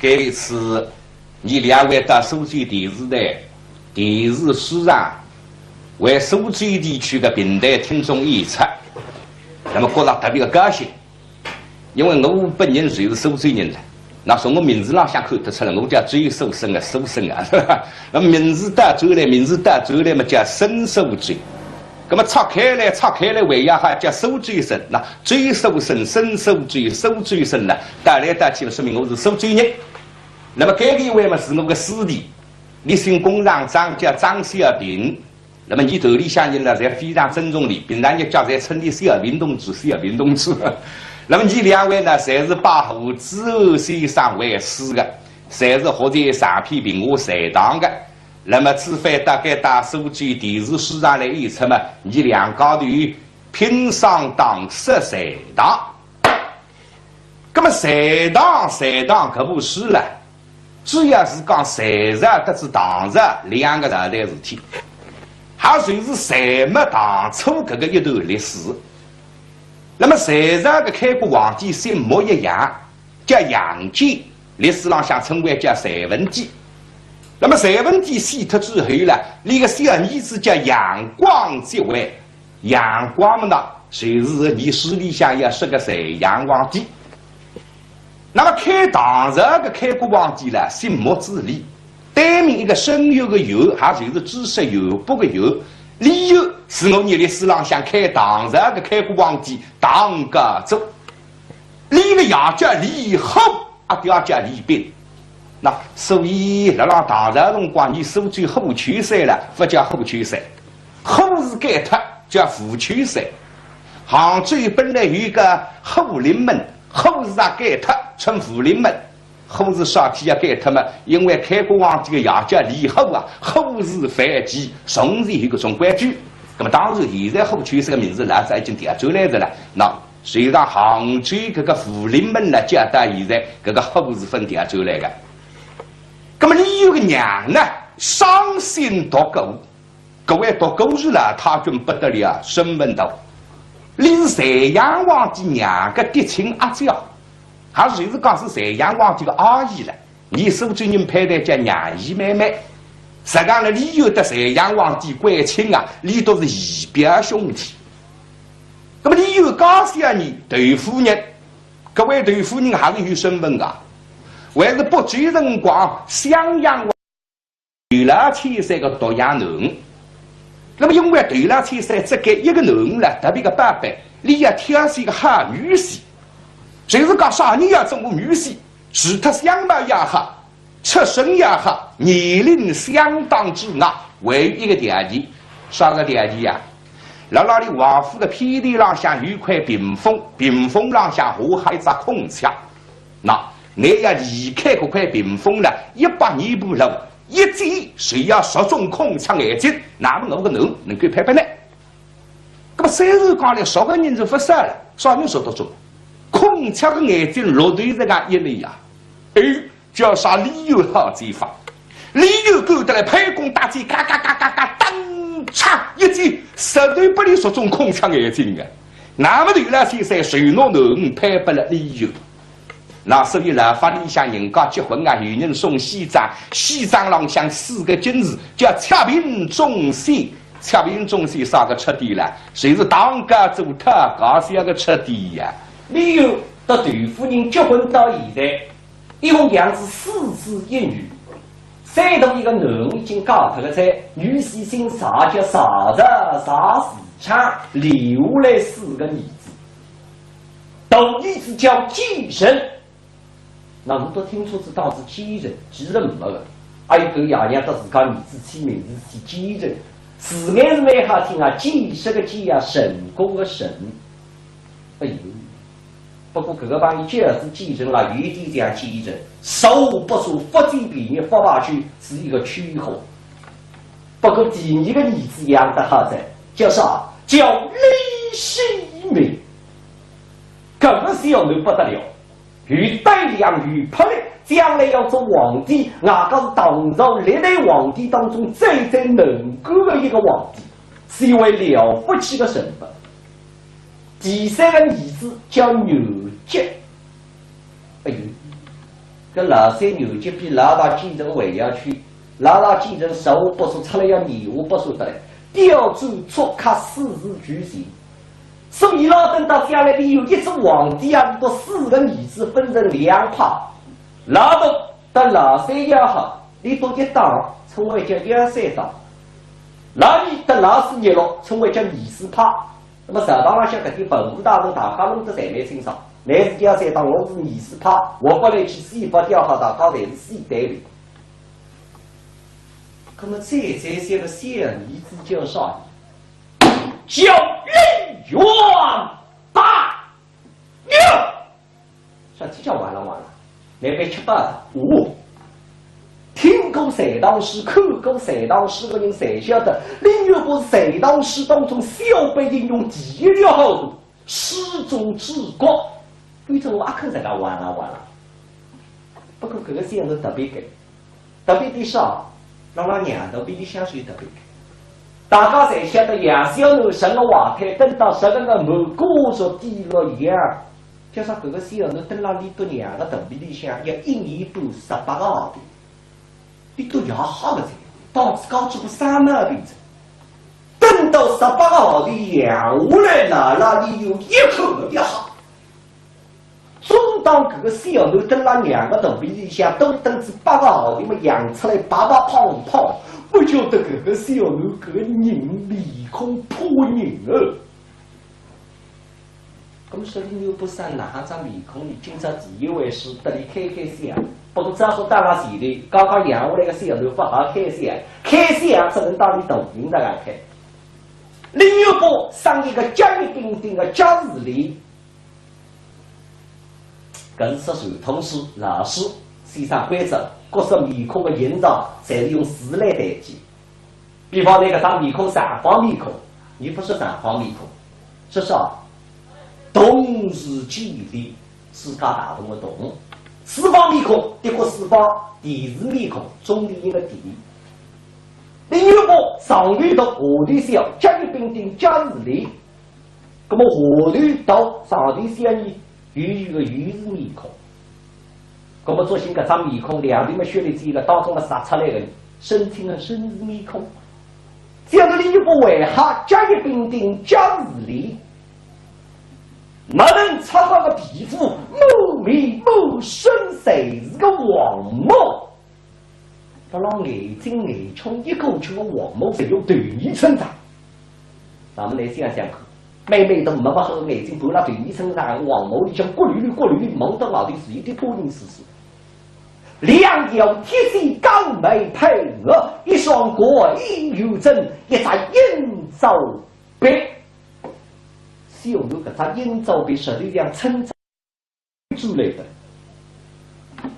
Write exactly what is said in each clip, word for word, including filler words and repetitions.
这一次，伲两位到苏州电视台电视书场，为苏州地区的评弹听众演出，那么觉得特别的高兴，因为我本人就是苏州人了，那从我名字浪向看得出来，我叫周苏生啊，苏生啊，是吧？那么名字倒转来，名字倒转来嘛，叫生苏周。那么拆开来，拆开来，为呀，还叫苏周生。那周苏生、生苏周、苏周生呢，倒来倒去嘛，说明我是苏州人。那么搿个一位嘛，是我个师弟，俚姓弓长张，叫张小平。那么伲团里向人呢，侪非常尊重俚，平常日脚侪称俚小平同志，小平同志。那么伲两位呢，侪是拜吴子安先生为师的，侪是学在上片评话隋唐的。那么此番大概到苏州电视书场来演出嘛，伲两家头拼双档说隋唐。那么隋唐，隋唐搿部书了，主要是讲隋朝搭仔唐朝两个朝代事体，也就是隋末唐初搿个一段历史。那么隋朝个开国皇帝姓木易杨，叫杨坚，历史浪向称为叫隋文帝。那么隋文帝死脱之后了，俚个小儿子叫杨广接位。杨广么呢，就是伲书里向要说个隋炀皇帝。那么开唐朝个开国皇帝了，姓木子李，单名一个深渊个渊，也就是知识渊博个渊。李渊是我伲历史浪向开唐朝个开国皇帝唐高祖。俚个爷叫李虎，阿爹叫李昞。那所以辣辣唐朝辰光，伲苏州虎丘山了，勿叫虎丘山，虎字改脱，叫武丘山。杭州本来有一个虎林门，虎字也改脱，称武林门。虎字啥体要改脱嘛？因为开国皇帝个爷叫李虎啊，虎字犯忌，从前有搿种规矩。那么当然，现在虎丘山个名字老早已经调转来个了。那实际上杭州搿个武林门呢，叫到现在搿个虎字朆调转来个。那么李渊个娘呢，双姓独孤，搿位独孤氏呢，太君不得了，身份大。俚是隋炀皇帝娘个嫡亲阿姐，也就是讲是隋炀皇帝个阿姨了。伲苏州人派头叫娘姨妹妹。实际上呢，李渊搭隋炀皇帝关亲啊，俚笃是姨表兄弟。那么李渊家小呢，窦夫人，搿位窦夫人还是有身份个，还是北周辰光襄阳 窦老千岁个独养囡。那么因为窦老千岁只该一个囡儿了，特别个宝贝，俚要挑选个好女婿，就是讲啥人要做我女婿，除脱相貌要好，出身要好，年龄相当之外，还有一个条件，啥个条件呀？辣辣俚王府个偏殿浪向有块屏风，屏风浪向画好一只孔雀。那，倷要离开搿块屏风了，一百廿步路， 一箭就要射中孔雀眼睛，那么我个囡能够配拨倷。那么虽然讲来，射个人是勿少了，啥人射得中？孔雀个眼睛落对搿个一粒呀，哎，叫啥李渊好箭法。李渊赶得来，拍弓搭箭，嘎嘎嘎嘎嘎，当嚓一箭，实头拨俚射中孔雀眼睛个。那么窦老千岁就拿囡配拨了李渊。 那所以老法里向人家结婚啊，有人送喜幛，喜幛浪向四个金字，叫雀屏中选。雀屏中选啥个出典了？就是唐高祖讨家小个出典呀。李渊搭窦夫人结婚到现在，一共养仔四子一女，最大一个囡已经嫁脱个哉，女婿姓柴，叫柴绍柴嗣昌，留下来四个儿子。 大儿子叫建成，那么都听出仔当是建成，建成没个。还有个爷娘搭自家儿子起名字起建成，字眼是蛮好听啊，建设个建啊，成功个成。哎呦，不过搿个朋友叫仔建成了，有一点像建成，十恶不赦，勿占便宜勿罢休，是一个恘货。不过第二个儿子养得好哉，叫啥？叫李世民。 搿个小囡不得了，有胆量，有魄力，将来要做皇帝，外加是唐朝历代皇帝当中最最能干的一个皇帝，是一位了不起的人物。第三个儿子叫元吉，哎呦，搿老三年纪比老大几岁还要轻，老大几岁十五八岁出来要廿五八岁得来，调转捉客四字句型。所以老等到将来里有一只皇帝啊，伊个四个儿子分成两派，老大搭老三要好，伊笃一档，称为叫幺三档；老二搭老四热络，称为叫二四派。那么朝堂浪向搿点文武大臣大家弄得侪蛮清爽，倷是幺三档，我是二四派，我勿来去四八调好，大家侪是四对立。那么最最小个小儿子叫啥？叫李元霸。哟，啥体叫完了完了？倷覅吃饱了哦。听过隋唐书、看过隋唐书个人侪晓得，李元霸是隋唐书当中小辈英雄第一条好汉，诗中之国。反正我阿肯自家完了完了。不过搿个小囡特别个，特别点啥？辣辣娘肚皮里向是有特别个。大家侪晓得，养小囡十个怀胎，等到十个月满，家族第六养。叫啥搿个小囡蹲辣里笃娘个肚皮里向要一年半十八个号头，里笃爷吓个哉，当自家做个啥毛病哉。等到十八个号头养下来，辣辣里有一口勿要好。 总当搿个小囡蹲辣娘个肚皮里向多等仔八个号头么，养出来白白胖胖，勿晓得搿个小囡搿个人面孔怕人哦。搿么说李元霸生哪哈张面孔呢？今朝第一回书搭俚开开相，不过只好说当然前头，刚刚养下来个小囡勿好开相，开相只能当俚大人辣辣开。李元霸生一个甲乙丙丁个甲字脸， 搿是说传统书、老书，先生规则，各式面孔个形状，侪是用字来代替。比方倷搿张面孔是长方面孔，倷勿说长方面孔，说啥？同是建立，世界大同个同。四方面孔，的确四方，田字面孔，种田一个田。李元霸上头大，下头小，甲乙丙丁甲字脸。 那么下头大上头小呢，有一个有字面孔。那么作兴搿张面孔，两头么削了几个，当中么杀出来个，申请个申字面孔。这样的李元霸为啥甲乙丙丁甲字脸，没能擦好个皮肤，满面满身侪是个黄毛。 勿牢眼睛眼圈一过去个黄毛侪有头二寸长。那么来想想看，美美的没勿好个眼睛，半拉头二寸长个黄毛里向骨溜溜骨溜溜，望到外头是一点怕人事事。两条铁线钢眉配合，一双过眼圆睁，一只鹰爪鼻。小囡搿只鹰爪鼻实头像称 出来的。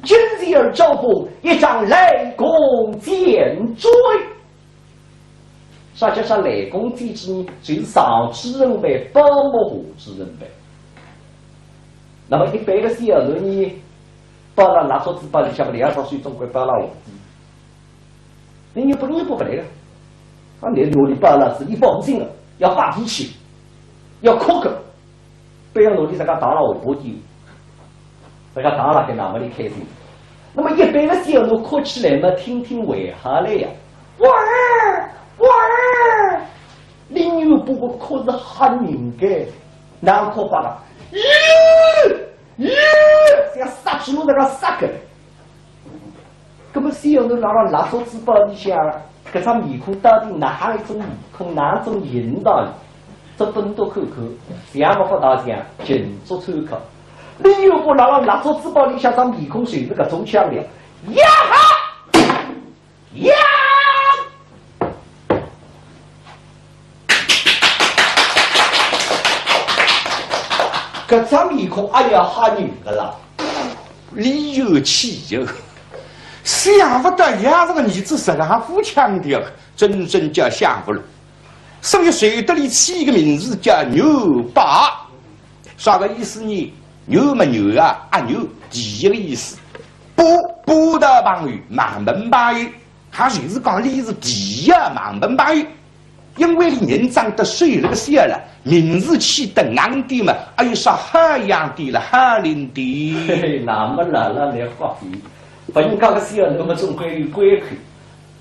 金鸡儿招风，一张雷公尖嘴。啥叫啥雷公尖嘴呢？就是上嘴唇皮包没下嘴唇皮。那么一般个小囡呢，包了蜡烛嘴巴里向么两只手总归包了下底。 倷倷勿，倷倷勿来个。啊，倷哪里包了是倷放心个，要发脾气，要哭个，勿要哪里自家打了下巴去，自家打了该那么的开心。那么一般个小囡哭起来嘛，听听为啥来呀？哇儿，哇儿，李元霸个哭是吓人个，哪哭法啊？咦，咦，像杀猪猡那个杀个。 那么小囡辣辣蜡烛嘴巴里向，搿张面孔到底哪一种面孔，哪一种形状，只能多看看，像勿勿大像，仅作参考。李元霸辣辣蜡烛嘴巴里向张面孔就是搿种腔调，呀哈，呀！ 搿张面孔，哎呀，吓人个啦！李渊气呀，想勿到爷搿个儿子实梗副腔调，真正叫想勿落。所以就搭俚起一个名字叫元霸。啥个意思呢？元嘛元啊，阿元，第一个意思。霸，霸道朋友，满门朋友。 也就是讲，俚是第一满门朋友。因为俚人长得瘦，搿个小了，名字起得硬点嘛，还有啥好样点了，好灵点。嘿嘿，那么老了来发肥，把人家个小那么总归有关口，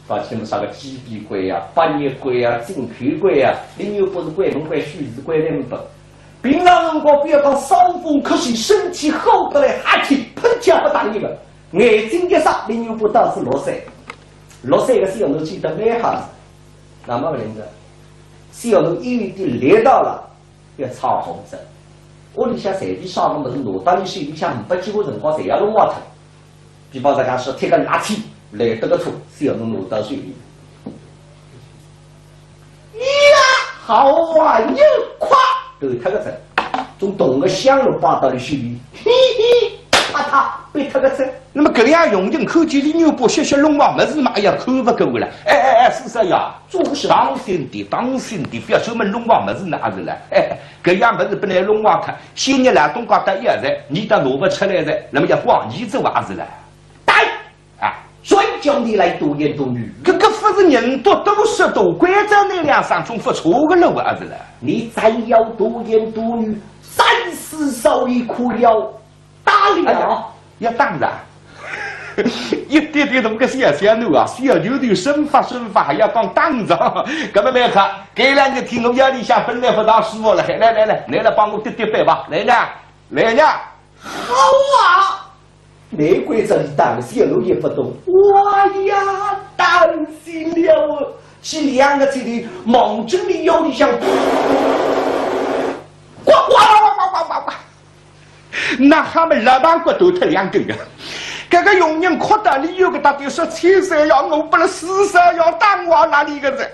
发起么啥个鸡皮官呀、八月官呀、进口官呀，李元霸是关门关、许是关门本。平常辰光不要讲伤风咳嗽，身体好得来，哈气喷气不打你们，眼睛一眨，李元霸到仔六岁，六岁个小囡记得蛮好。 那么勿灵个，小囡一有点力道了，要闯祸哉。屋里向随便啥个物事拿到俚手里向，呒不几化辰光，侪要弄坏脱。比方讲说，铁个蜡扦，来得个粗，小囡拿到手里，呀，好啊，一块，断脱个哉，种铜个香炉摆到俚手里，嘿嘿，啪嗒，掰脱个哉。那么搿样佣人看见李元霸歇歇弄坏物事嘛，哎呀，看勿过了。哎哎哎，四少爷， 做什么？当心点，当心点，不要专门弄坏物事呢，阿是了。哎，搿样物事勿能弄坏脱，先拿老东家搭一样哉，倷倒拿勿出来哉，那么要怪倷做阿是了。对，啊，谁叫你来多言多语？搿个勿是人多多说多，关照倷两声总勿错个了，阿是了。你再要多言多语，三四少爷可要 打了。哎呀，要打哉。一点点大个小小囡啊，小拳头伸发伸发，还要讲打哉。搿么蛮好，搿两日天我腰里向本来勿大舒服了，来来来，来来帮我跌跌背吧，来呀，来呀。好啊，难怪这里打小囡也不懂。哇呀，打死了！是两个指头望准俚腰里向，呱呱呱呱呱呱呱。 那还没老板骨头脱两根啊！搿个佣人哭得李渊搿搭点说：“千岁呀，我拨勒四少爷打坏哪里个哉？”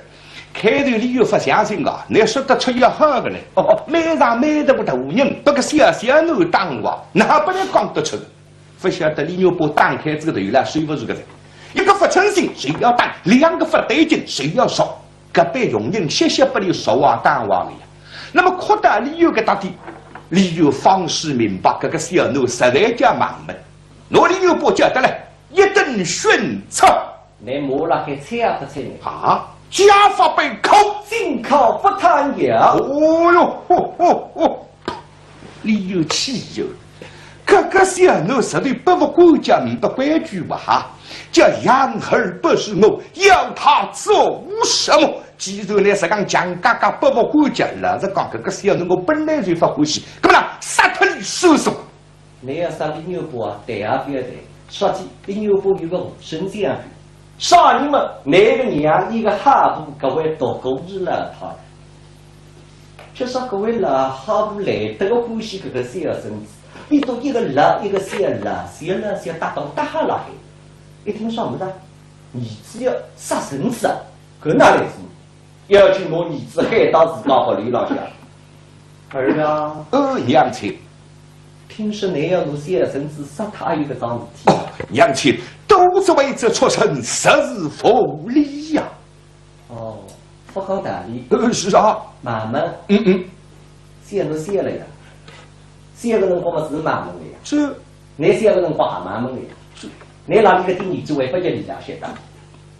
开头李渊勿相信啊，倷说得出也好个嘞。哦，蛮长蛮大个大人，拨个小小囡打坏，哪拨倷讲得出？勿晓得李元霸打开仔个头来，收勿住个哉。一个勿称心，就要打；两个勿对劲，就要说。 搿班佣人歇歇拨俚说话打话个呀。那么哭得李渊搿搭点，李渊方始明白，搿个小囡实在叫蛮门。拿李元霸叫得来，一顿训斥。倷骂勒海，睬也勿睬倷。啊，家法被扣，进考勿讨饶。哦哟，哦哦哦。 李渊气哟，搿个小囡实在拨勿管教，呒不规矩哇，叫养儿不是我，要他做什么？既然倷实梗犟嘎嘎拨勿管教，老实讲，搿个小囡我本来就勿欢喜，搿么呢，杀脱俚算数。倷要杀李元霸啊，谈也勿要谈，说起李元霸有个护身符啊。 啥人嘛，倷个娘一个好婆，搿位独孤儿老太。就说搿位老好婆来得个欢喜搿个小孙子，俚笃一个老一个小，老小老小搭档搭好勒海。一听啥物事啊？儿子要杀孙子啊？搿哪来事？ 要紧拿儿子喊到自家屋里浪向。儿啊。哦，娘亲。听说倷要拿小孙子杀脱，阿有搿桩事体？哦，娘亲，都是为这畜生，实是无礼呀。哦，勿讲道理。呃，是啊。蛮门。嗯嗯。小囡小了呀，小个辰光嘛是蛮门个呀。是。倷小个辰光也蛮门个呀。是。倷哪里个点儿子会勿要俚家晓得？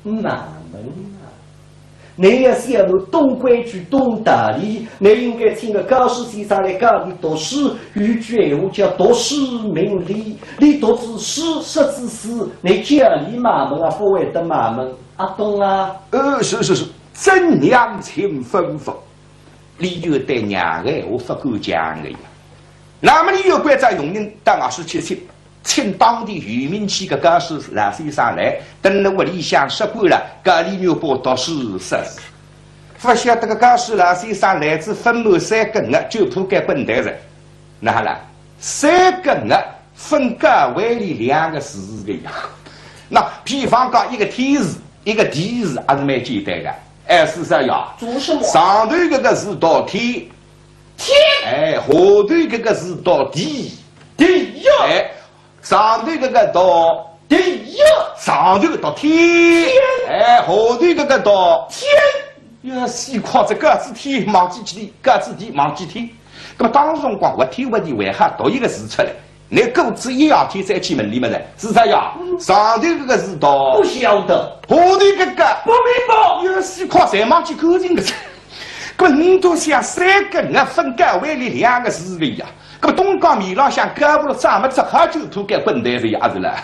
蛮门啊！ 倷要想要懂规矩、懂道理，倷应该请个教书先生来教俚读书，有句闲话叫读书明理。俚读仔书，识仔字，倷叫俚蛮门啊，勿会得蛮门，阿懂啊？呃，是是是，遵娘亲吩咐。李渊对娘个闲话勿敢犟个呀。那么李渊关照佣人到外势去请， 请当地有名气个教书老先生来，等勒屋里向设馆了，教李元霸读书识字。勿晓得个教书老先生来仔勿满三个月，就铺盖滚蛋哉。哪哈啦？三个月分教会里两个字个呀。那比方讲一个天字，一个地字，还是蛮简单个。哎，四少爷，做什么？上头搿个字读天， 天。哎，下头搿个字读地。地呀。哎，上头搿个读地呀。上头搿读天。天。哎，下头搿个读天。呀，死快哉，教仔天忘记地，教仔地忘记天。那么当时辰光，活天活地还好读一个字出来，倷过仔一夜天再去问俚末哉，四少爷，上头搿个字读，不晓得。下头搿个，不明白。呀，死快，侪忘记干净个哉。搿么倷笃想三个月分教会里两个字个呀，搿么东家面浪向教勿落，咱们只好就铺盖滚蛋个呀，阿是啦？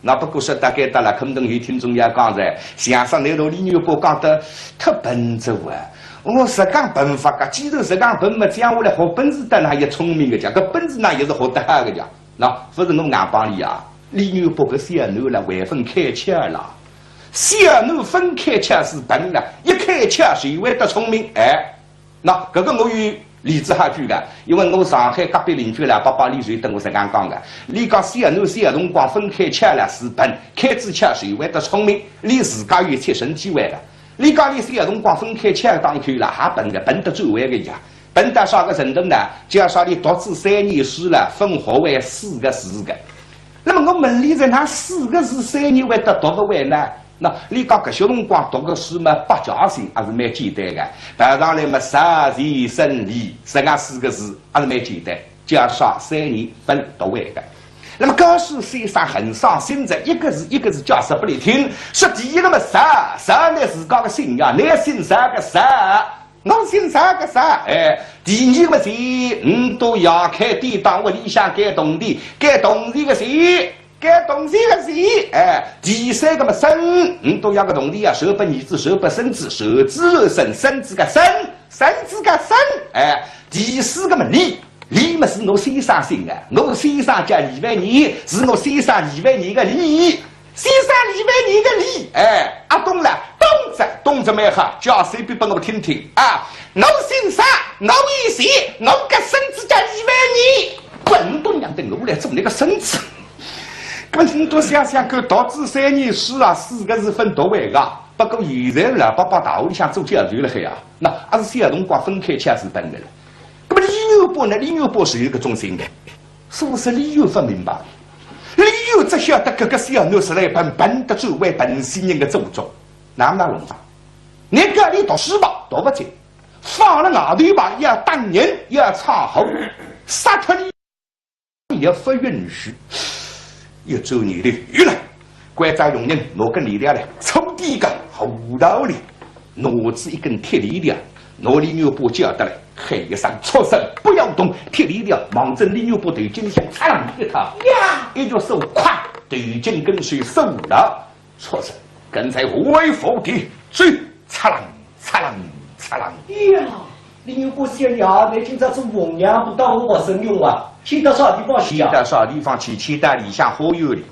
那不过说大概到了，可能有听众要讲哉，相声拿老李元霸讲得忒笨哉哇。我实梗笨法个，既然实梗笨么，将下来学本事当然也聪明个讲，搿本事呢也是学得好个讲。那勿是我硬帮俚啊，李元霸搿小囡了，还分开窍了。小囡分开窍是笨了，一开窍就会得聪明，哎。 那搿个我有例子好举个，因为我上海隔壁邻居老伯伯俚就搭我实梗讲个，俚讲小囡小辰光分开窍了是笨，开仔窍就会得聪明，俚自家有切身体会个。俚讲俚小辰光分开窍当口了，还笨个，笨得转弯个呀。笨到啥个程度呢？就要说俚读仔三年书了，分学会四个字个。那么我问俚哉，哪四个字三年会得读勿会呢？ 那俚讲搿歇辰光读个书嘛，百家姓还是蛮简单个，排上来嘛，十全十美，实梗四个字还是蛮简单，叫啥三年分读会个。那么教书先生很伤心哉，一个字一个字解释拨俚听，说第一个嘛，石，石乃自家个姓呀，倷姓啥个啥？ 我姓啥个啥？哎，第二个嘛是，倷笃爷开典当，屋里向该铜钿，该铜钿个钱，该铜钿个钱。哎，第三个嘛孙，倷笃爷个铜钿啊，传拨儿子，传拨孙子，传子传孙，孙子个孙，孙子个孙。哎，第四个嘛李，李嘛是我先生姓个，我先生叫李万年，是我先生李万年个李。 先生李万年个李，哎，阿懂了，懂哉，懂哉蛮好，解释一遍拨我听听啊。我姓啥？我有钱，我个孙子叫李万年。滚，东娘等我来做倷个孙子。搿么倷笃想想看，读仔三年书啊，四个字分读会个。不过现在老伯伯大学里向做教授了海啊，那还是小辰光分开窍是笨个了。搿么李元霸呢？李元霸是有搿种性格。 所以说李渊勿明白，李渊只晓得搿个小囡实在笨，笨得转弯，笨死人个祖宗，哪能弄法？倷叫俚读书吧，读勿进，放辣外头吧，要打人，要闯祸，杀脱俚也勿允许。一转念头，有了，关照佣人拿根链条来，粗点个，厚道理。 拿仔一根铁链条，拿李元霸叫得来，喊一声：“畜生，不要动！”铁链条望准李元霸头颈里向嚓啷一套，呀，一只手咵，头颈根须收牢。畜生，跟在我府里去！嚓啷，嚓啷，嚓啷。呀，李元霸想呀，倷今朝做红娘勿当我勿曾用啊，去到啥地方去啊？去到啥地方去？去到里向花园里。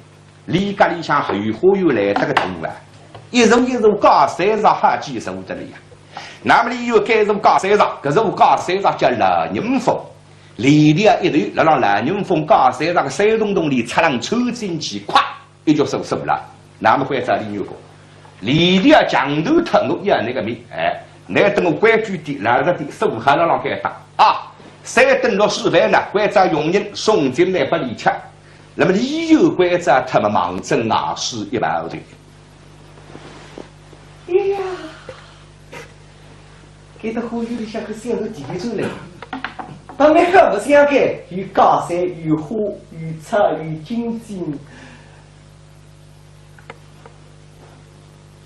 李家里向后花园来得个大啊，一座一座假山石好几座得了呀。那么李渊该座假山石，搿座假山石叫老人峰，链条一头，辣辣老人峰假山石个山洞洞里嚓啷穿进去，咵，一只手收牢。那么关照李元霸，链条强断脱，我要倷个命，哎，倷等我规矩点，老实点，收好辣辣该搭啊。三顿六四饭呢，关照佣人送进来拨俚吃。 那么李渊关照脱么望准外势一跑头。哎呀，搿搭花园里向个小囡提溜出来，倒蛮好白相个，有假山，有花，有草，有金子。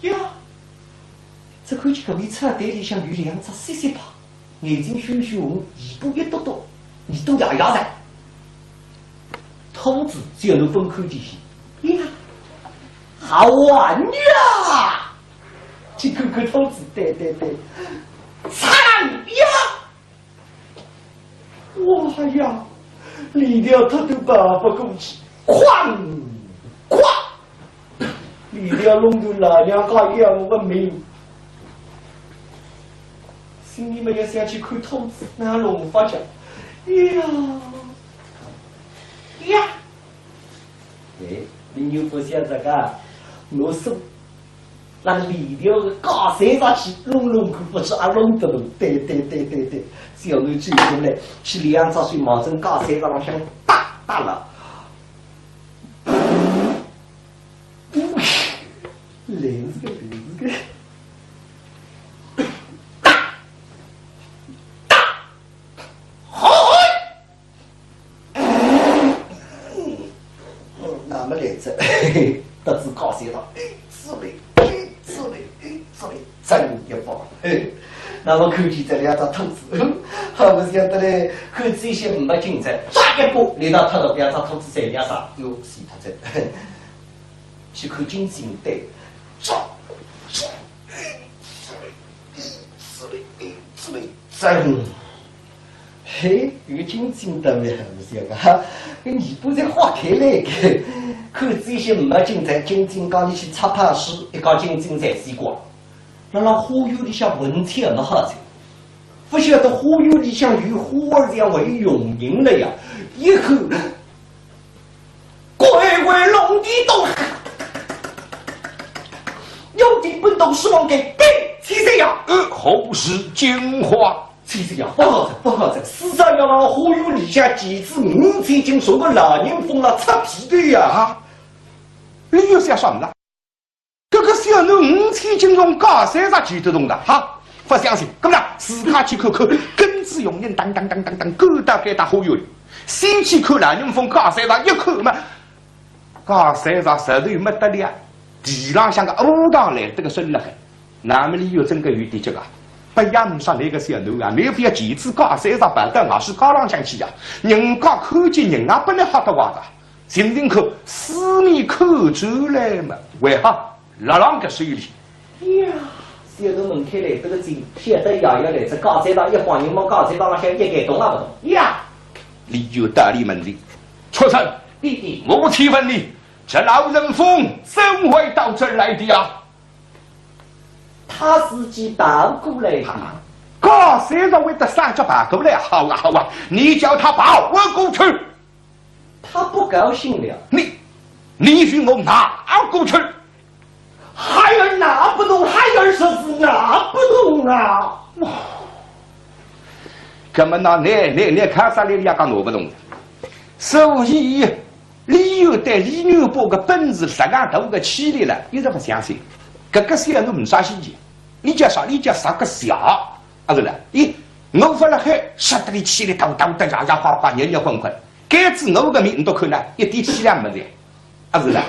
呀，只看见搿面草堆里向有两只雪雪白， 眼睛血血红，尾巴一笃笃，耳朵呀呀长。兔子只要能分开就行。呀，好玩呀！去看看兔子，对对对，嚓呀！哇呀！链条脱脱跑勿过去，哐！ 哐！链条弄断老娘家要我个命。心里面要想去看兔子，哪弄法子？哎呀，呀！哎，李渊勿晓得个，我手拿链条个假山石去弄弄看，勿知阿弄得弄。对对对对对，小囡追进来，去两只手望准假山石浪向搭搭了。 来仔个，来仔个。打！打！好！那么来仔，得仔假山石，哎，滋嘞，哎，滋嘞，哎，滋嘞，真一棒，嘿。那么看见这两只兔子，还不晓得嘞，看见一些没精神，抓一把，来到他头边，只兔子三两声，哟，死脱哉。去看金睛对，抓，抓，抓，抓，抓，嘿，有金睛的没还不晓得哈，跟尾巴侪划开来个。看见一些没精神，金睛讲你去擦泡水，一讲金睛在西瓜。 辣辣花园里向混天么好哉，不晓得花园里向有花儿像会用人了呀！一口，乖乖弄地洞，用地本洞是往给背，七岁呀！呃，后世精华。七岁呀，不好哉，不好哉，世上要让花园里向几只五千斤重个老人风了擦皮的呀！啊，你又想什么了？ 搿个小囡五千斤重假山石举得动的，哈，不相信。搿么呢，自家去看看，跟仔佣人当当当当当，赶到该搭花园里，先去看老人风假山石，一看嘛，假山石石头没得了，地浪向个乌糖来得个深了海。那么李渊真个有点急啊，不要么说那个小囡啊，你不要举仔假山石跑到外势街浪向去呀，人家看见人啊，不能吓得坏的。 寻寻看，四面看转来嘛，为何？辣浪个手里。呀，小囡门开来得个紧，晓得爷爷来哉，假山石一晃，人往假山石浪向一盖，动也不动。呀，李渊到里门里，畜生！爹爹。我且问你，这老人风怎会到这儿来的呀？他自己跑过来的。啊，假山石会得啥叫跑过来？好啊，好啊，你叫他跑过去。 他不高兴了。你，你与我拿过去。孩儿拿不动，孩儿说是拿不动啊。哇，搿么那，那，那，那看啥来，人家讲拿不动。所以，李渊对李元霸个本事，实梗大个气力了，一直不相信。搿个小囡没啥稀奇，你叫啥？你叫啥个小？啊，是了，咦，我勿辣海，杀得你气力大大的，呀呀哗哗，热热滚滚。 该仔我个面都看了，一点气量没得，啊是啦，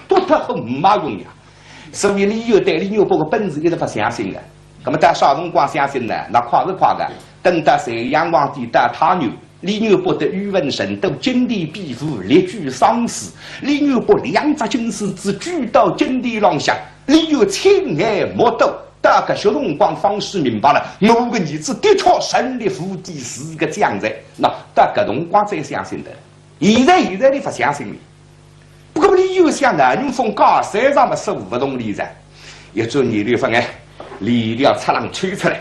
多得很没用呀。所以李渊对李元霸个本事一直不相信的。那么到啥辰光相信呢？那快是快的，等到隋炀皇帝到太原，李元霸的语文程度，经典比武，历举桑书，李元霸两只金狮子举到金殿浪向，李渊亲眼目睹，到搿歇辰光方始明白了，我个儿子的确神力无敌，是个将才。那到搿辰光才相信的。 现在，现在你不相信哩。不过李渊想，老人风假山石嘛说不动哩哉。一转念头勿碍，李渊出浪抽出来，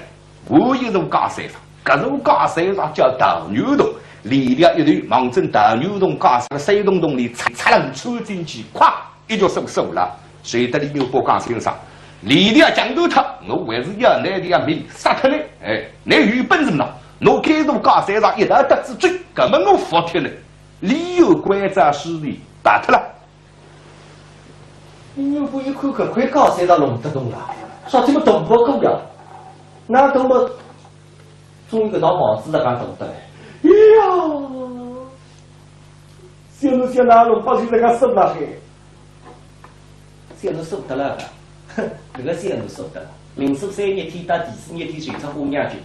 我有座假山石，搿座假山石叫大牛洞。李渊一头望准大牛洞假山石个山洞洞里出浪抽进去，咵，一脚手手了。 随得李元霸讲先生，李渊讲断脱，我还是要拿伊个命杀脱嘞。哎，你有本事嘛，拿该座假山石一道得仔走，搿么我服帖嘞。李渊关照势利，跑脱了。李元霸一看，搿块假山石弄得动了，啥体么动勿过呀？那动么 终于搿幢房子辣辣动得来。哎呀，小囡想哪弄法就辣辣说了嘿。小囡说得了个，哼，搿个小囡说得了。临死三日天到第四日天，寻着花娘舅，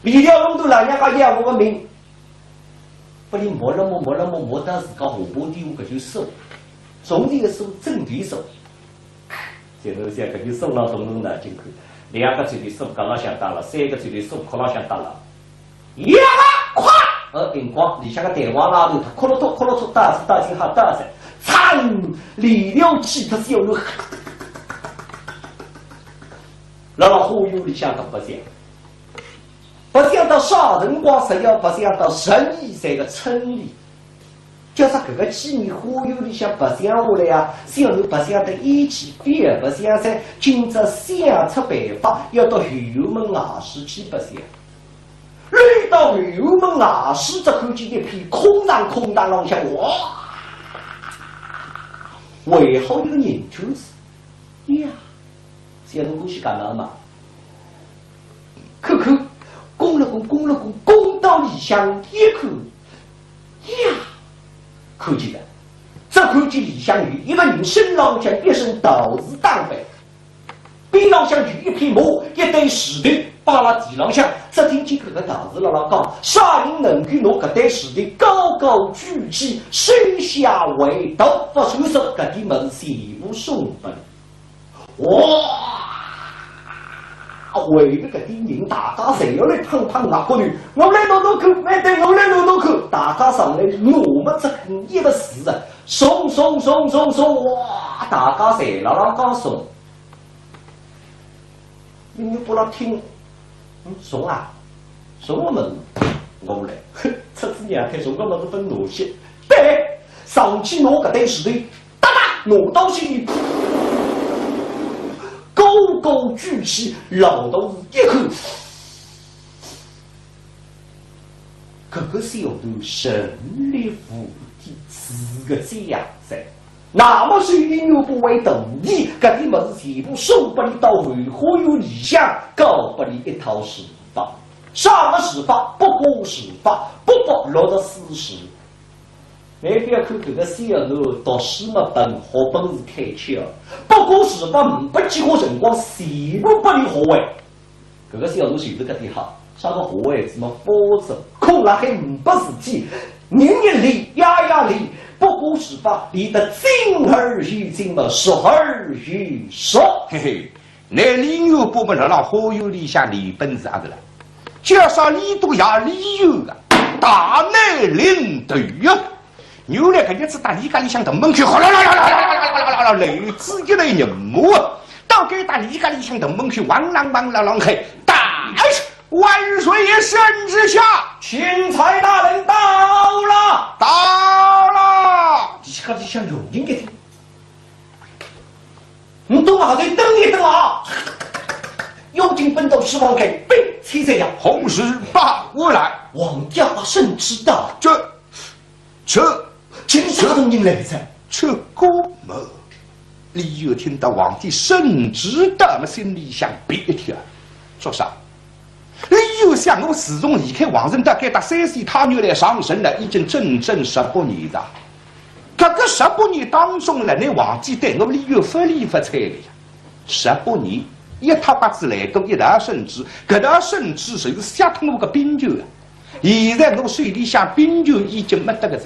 李渊弄断老娘家要我个命，拨伊摸了摸，摸了摸，摸到自家下巴底下搿就说，从前个说，正对说。 现在想搿就说了动动脑筋看，两个指头说搿浪向搭了，三个指头说搿浪向搭了。呀，快！呃，灵光，里向个弹簧拉断脱，咯咯托，咯咯托，打字打进哈打噻，嚓！李渊气得小囡，辣辣花园里向大白相，白相到啥辰光，实要白相到十二岁个春里。 叫啥搿个几年花园里向白相下来啊，小囡白相得厌气，覅白相哉，今朝想出办法，要到后园门外势去白相。来到后园门外势，只看见一片空荡空荡浪向，哇，围好一个人圈子。呀，小囡欢喜搿能嘛？ 看看，拱了拱，拱了拱，拱到里向一看，呀，看见了，只看见里向有一个人，身浪向一身道士打扮，背边浪向有一匹马，一对石头摆辣地浪向，只听见搿个道士辣辣讲，啥人能够拿搿对石头高高举起，收下为徒，勿收手，搿点物事全部送拨伊。哇！围了搿点人，大家侪要来碰碰额角头，我来拿拿看，慢点，我来拿拿看，大家上来拿么只一个字啊，送送送送送，哇！大家侪辣辣讲送。 李元霸辣听，嗯，送啊，送我物事，我来，哼，出仔娘胎，送个物事分我些。对，上去拿搿对石头，哒哒，拿到手里，高高举起，老头子一看， 搿个小头神力无敌，是个将才。那么虽然我不会斗技，搿点物事全部送拨伊到后花园里向，教拨伊一套术法。啥个术法？八卦术法，八八六十四式。侬覅看搿个小囡读书么笨，学本事开窍，八卦术法呒不几化辰光，全部拨伊学会。 搿个小囡就是搿点好，啥个学会仔么发作，空辣海呒不事体，日日练，夜夜练，八卦术法练得精而又精么，熟而又熟。嘿嘿，拿李元霸么辣辣花园里向练本事阿是啦？叫啥练都要练有个，大难临头呀！ 原来搿日子到李家里向大门口，哗啦啦啦啦啦啦啦啦啦啦，来仔一队人马，到该搭李家里向大门口，汪啷汪啷啷喊，大万岁圣旨下，钦差大人到了，到了。李家里向佣人一听，你等啊，再等一等啊，要紧奔到书房间，禀千岁呀，何事报来？皇家圣旨到。这 这，这啥人来哉？这个么，李渊听到皇帝圣旨到么，心里向别一跳，做啥？李渊想，我自从离开皇城到该搭山西太原来上任了，已经整整十八年了。搿个十八年当中了，那皇帝对我李渊勿理勿睬了呀。 十八年，一塌刮子来过一道圣旨，搿道圣旨就是削脱我个兵权啊！现在我手里向兵权已经没得个哉。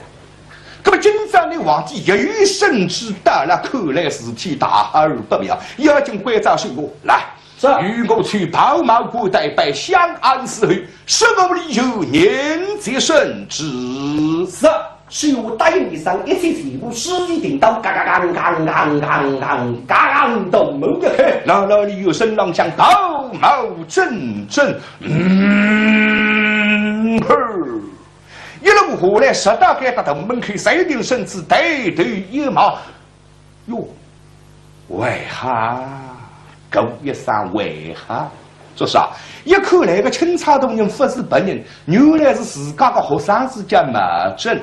搿么今朝呢，皇帝又有圣旨到了，看来事体大而不妙，要紧关照手下，来，是。与我去袍帽冠带，摆香案伺候，说我李渊迎接圣旨。是。 手下答应一声，一切事务事已定当，嘎嘎嘎嘎嘎嘎嘎嘎嘎嘎嘎，大门一开。老老李渊身浪向袍帽整整，嗯，吼，一路下来，直到该搭大门口，站定身子，抬头一望， 哟，为何？叫一声为何？做啥？一看来个钦差大人勿是别人，原来是自家个学生子叫毛正。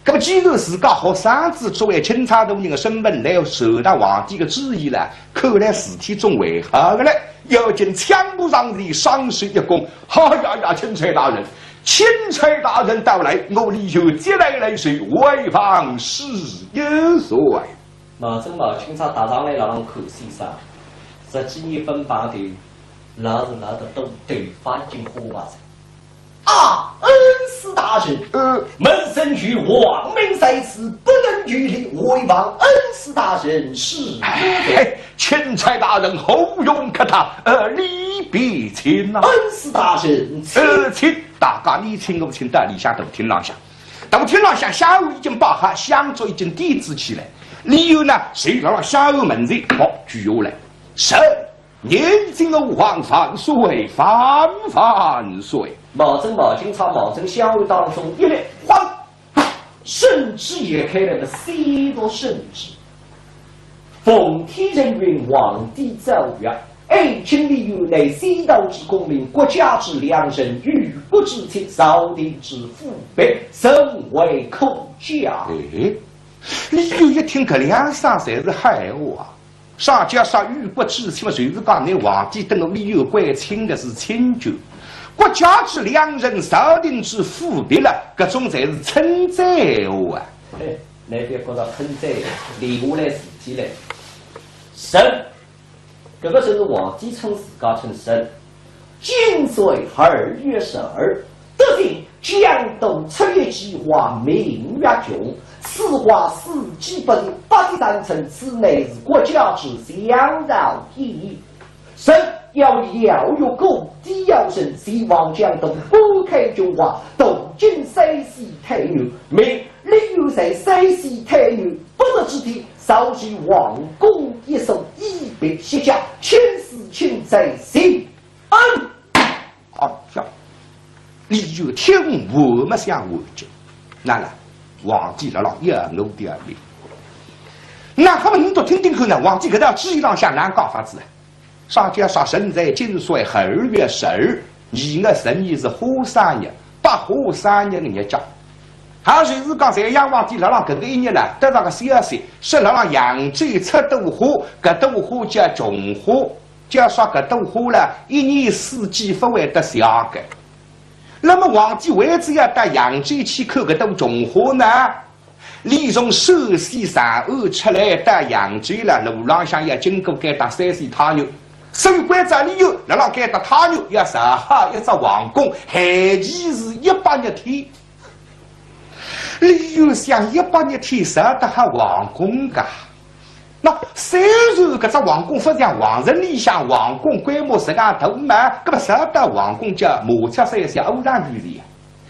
搿么既然自家学生子作为钦差大人个身份来传达皇帝个旨意了，看来事体总会好个了。要紧抢步上前，双手一拱，哎呀呀，钦差大人，钦差大人到来，我李渊接待来迟，为皇恕有罪。 毛正毛钦差踏上来，辣浪看先生，十几年分别头，老是老得多，头发已经花白哉。啊，恩师大人，呃，门生有皇命在此，不能有礼，为皇恩师大人恕罪。哎，钦差大人何用客套，呃，里边请呐。恩师大人，请。呃，请，大家你请我请到里向大厅浪向。 大厅浪向香案已经摆好，香烛已经点支起来。李渊呢，就辣辣香案门前，好，跪下来。是，念今吾皇万岁，万万岁。毛正毛钦差，毛正香案当中一立，哗，圣旨一开来个宣读圣旨。 奉天承运，皇帝诏曰：爱卿李渊乃先朝之功名，国家之良臣，与国之戚，朝廷之辅弼，甚为可嘉。哎，李渊一听搿两声侪是好闲话啊。啥叫啥与国之戚嘛，就是讲拿皇帝搭李渊关亲个是亲眷。国家之良臣，朝廷之辅弼了，搿种侪是称赞闲话啊。哎， 侬覅觉着困哉，留下来事体来。是。搿个辰光皇帝称自家称神。今岁二月十二，得知江东出现奇花明月穷，此花四季不停，百里山城，此乃是国家之祥兆也。 神要，要有个帝要神，希望江东花开琼华，途经山西太原，命李渊在山西太原不得之地，造起皇宫一所，以备西夏，请赐亲在谢恩。好，李渊听完么想完结，那了，皇帝辣辣要我的命。那好么，你倒听听看呢，皇帝搿道旨意浪向哪讲法子啊？ 啥叫啥？神在今岁二月十二，二月十二是花生日，百花生日个日脚。也就是讲，隋炀皇帝辣辣搿个一日呢，得着个消息，说辣辣扬州出朵花，搿朵花叫琼花，叫啥搿朵花呢，一年四季勿会得谢个。那么皇帝为仔要到扬州去看搿朵琼花呢， 李渊首先上岸出来到扬州了，路浪向要经过该搭山西太原，所以关照李渊辣辣该搭太原要造好一只皇宫，限期是一百日天。李渊想，一百日天造得好皇宫噶？那虽然搿只皇宫勿像皇城里向皇宫规模实梗大嘛，搿么造得皇宫叫麻雀虽小，五脏俱全呀。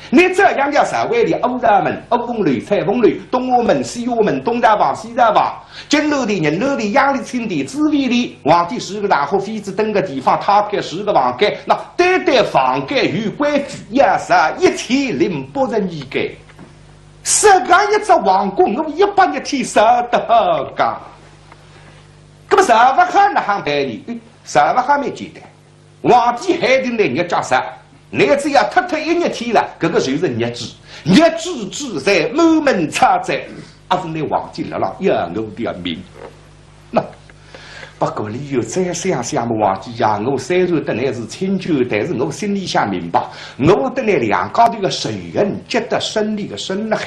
你照样要朝外里五朝门、五凤楼、彩凤楼、东华门、西华门、东朝房、西朝房、金銮殿、银銮殿、养礼寝殿、紫微殿，皇帝住个场化，妃子蹲个地方，太监住个房间，那对对房间有规矩，要造一千零八十二间。实梗一只皇宫，我一百日天造得好噶？搿么造勿好哪亨办呢？哎，造勿好蛮简单。 皇帝限定倷日脚造，倷只要脱脱一日天了，搿个就是日主，日主主宰，满门抄斩，也是倷皇帝辣辣要我的命。那，不过李渊再想想嘛，皇帝呀，我虽然搭倷是亲眷，但是我心里向明白，我搭倷两家头个仇恨，结得深里个深了海。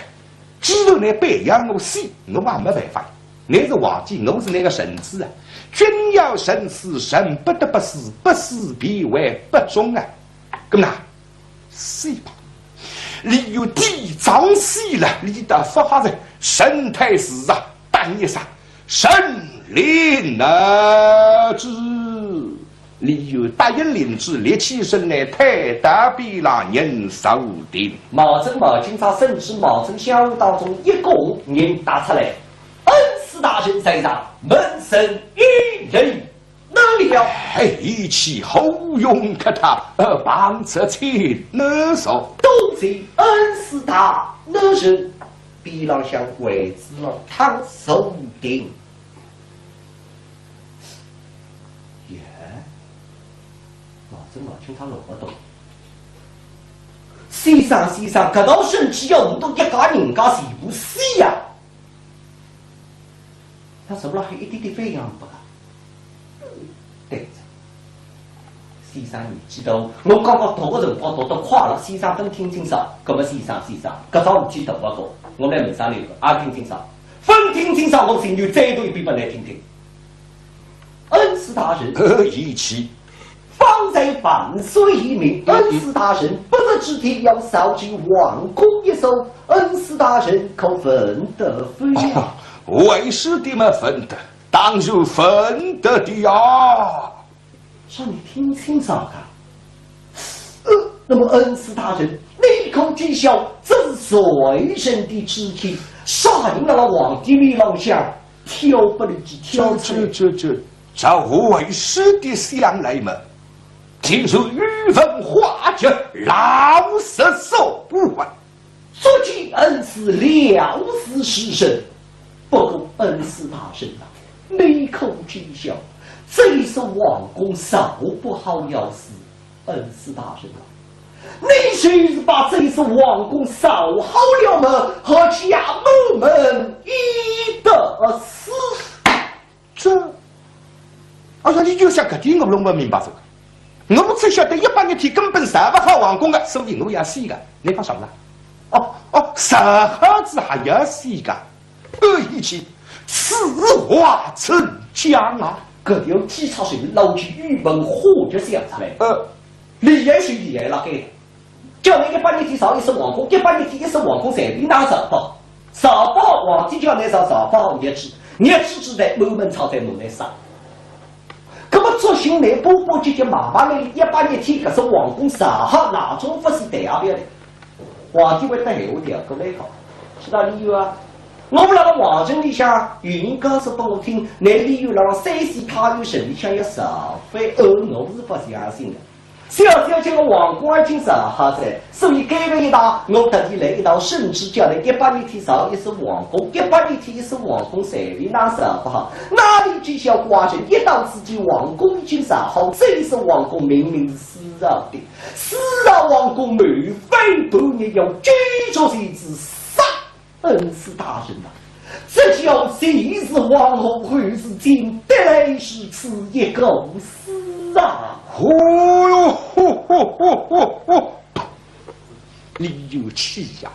既然倷非要我死，我也没办法。倷是皇帝，我是倷个臣子啊。君要臣死，臣不得不死，不死必为不忠啊。搿么呐，死吧。李渊第一桩死了，李达发下来，臣太师啊，答应一声，臣领旨。 李渊答应领旨，立起身来，退到边浪人坐定。毛正、毛钦差、沈知、毛正相互当中一个人踏出来，恩师大人在上，门生一人哪里了？黑气后用给他，呃，旁侧请坐。多谢恩师大人。边浪向位子浪躺坐定。 耶，毛正、毛钦差弄勿懂。先生，先生，搿道圣旨要倷笃一家人家全部死呀？他是不是还一点点反应勿啊？对着。先生年纪大，我刚刚读个辰光读得快了，先生勿听清爽。搿么先生，先生，搿桩事体大勿过，我来问声倷个，阿听清爽？勿听清爽，我情愿再读一遍拨倷听听。 恩师大人。呃，贤启。方才万岁已明，恩师大人不得之地，要造起皇宫一所，恩师大人可闻得否呀？哦，为师的么闻得，当然闻得的呀。让你听清爽啊。呃，那么恩师大人，你可知晓这是谁人的之地？啥人辣辣皇帝面浪向 挑拨离间，挑拨。这，这，这，这，照为师的想来嘛，定是宇文化及老贼所为。足见恩师料事如神。不过恩师大人啊，你可知晓，这一所皇宫造不好要死，恩师大人啊，你就是把这一所皇宫造好了嘛，阖家满门亦得死。 这，哎呀，你就像搿点我弄勿明白这个。我只晓得一百日天根本造勿好皇宫个，所以我要死个。你讲啥么啦？哦，哦，造好仔还要死个？呃，贤启，此话怎讲啊？搿条计策是老去愚笨火就想出来。呃，厉害是厉害了该，叫侬一百日天造一室皇宫，一百日天一室皇宫，随便哪造勿好，造勿好皇帝叫侬造，造勿好日子，日子之内满门抄斩，满门杀。葛么作兴侬波波急急忙忙来一百日天搿室皇宫造好，哪种勿是对啊勿要的？皇帝会得闲话调过来讲，是道理有啊。我们那个皇城里向有人告诉拨我听，侬李渊那个山西太原城里向要造反，而我是勿相信的。小小这个皇宫已经造好哉，所以搿个一趟，我特地来一趟圣旨，叫侬一百日天造一室皇宫，一百日天一室皇宫，随便哪造勿好。哪里知晓寡人一到此地，皇宫已经造好，这一室皇宫明明是私造的，私造皇宫，谋反叛逆，要九族全诛，杀！恩师大人呐，这叫前世往后，后世今，得来如此一个事啊！哦哟，吼吼吼吼吼！李渊气呀！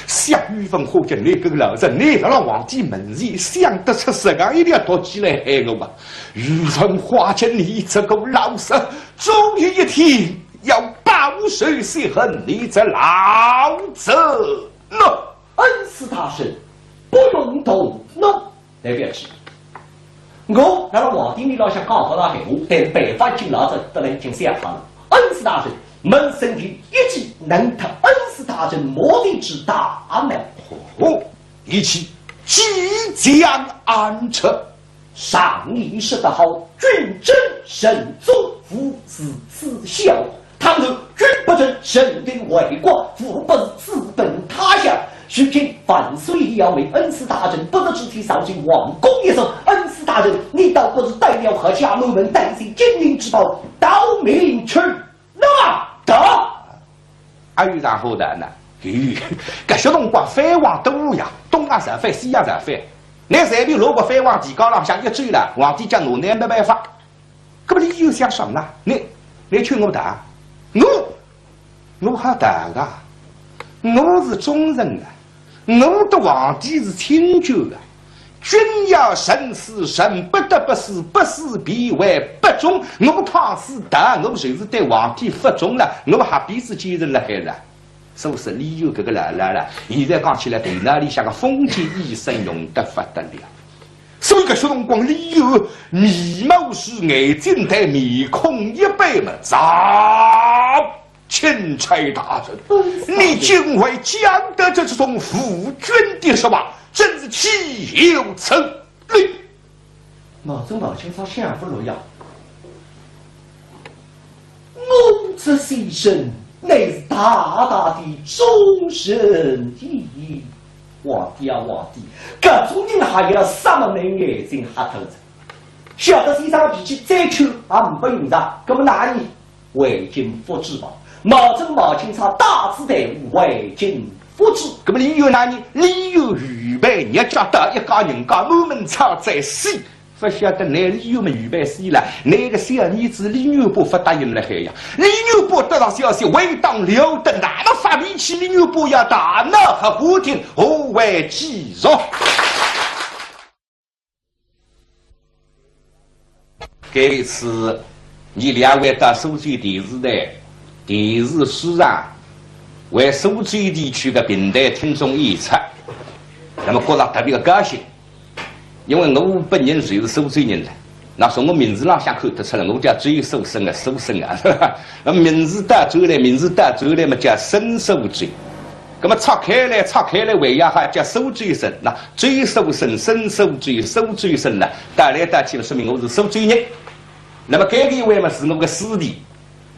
想愚笨，或者你个老人，你辣辣皇帝门前想得出实梗一条毒计来害我吧？愚笨，或者你这个老贼，终有一天要报仇雪恨，你这老贼！喏，恩师大人，不用动怒。 侬覅急，我辣辣皇帝面浪向讲勿大闲话，但是办法已经老早得来已经想好了。恩师大人，门生有一计能脱恩师大人魔帝之大难。哦，一计，计将安出？常言说得好，君争神宗，无事此小。 倘若君不争，神定为国，无不是自奔他乡。如今万岁爷要命，恩师大人不得之体，上进皇宫一说，恩师大人，你倒不如带了阖家满门，带些金银之宝，逃命去哪得？阿有啥好逃呢？嘿，搿些辰光藩王多呀，东也造反，西也造反，侬随便路过藩王地界浪向一走了，皇帝叫拿侬没办法。 搿么李渊想啥呢？侬，侬劝我逃？我，我好逃啊？我是忠臣啊，我搭皇帝是亲眷啊。君要臣死，臣不得不死，不死必为不忠。我倘使逃，我就是对皇帝不忠了，我何必是奸臣了海了？ 所以说李渊搿个老老啦，现在讲起来头脑里向个封建意识浓得不得了。所以搿些辰光，李渊眉毛竖，眼睛抬，面孔一板么，操！钦差大人，你竟会讲得出这种无君的说话，真是岂有此理！ 毛正毛钦差想勿落呀。我这先生乃是大大的忠臣矣。皇帝啊，皇帝，搿种人还要杀么？眼睛瞎脱哉。晓得先生的脾气，再劝也呒不用场，搿么哪能？ 回京复旨吧。毛正毛钦差带仔队伍回京复旨。搿么李渊哪能？李渊预备日脚到，一家人家满门抄斩死，勿晓得拿李渊么预备死了，拿个小儿子李元霸勿答应了海呀。李元霸得到消息，回到了的，那么发脾气，李元霸要大闹黑花厅，何为其数？ 搿一次，伲两位到苏州电视台电视书场，为苏州地区的评弹听众演出，那么觉着特别的高兴，因为我本人就是苏州人了，那从我名字浪向看得出来，我叫周苏生啊，苏生啊，那名字倒转来，名字倒转来嘛，叫生苏州。 那么拆开来，拆开来，为呀哈叫苏州生，那周苏生、生苏州、苏州生呢，倒来倒去嘛，说明我是苏州人。那么搿个一位嘛是我个师弟，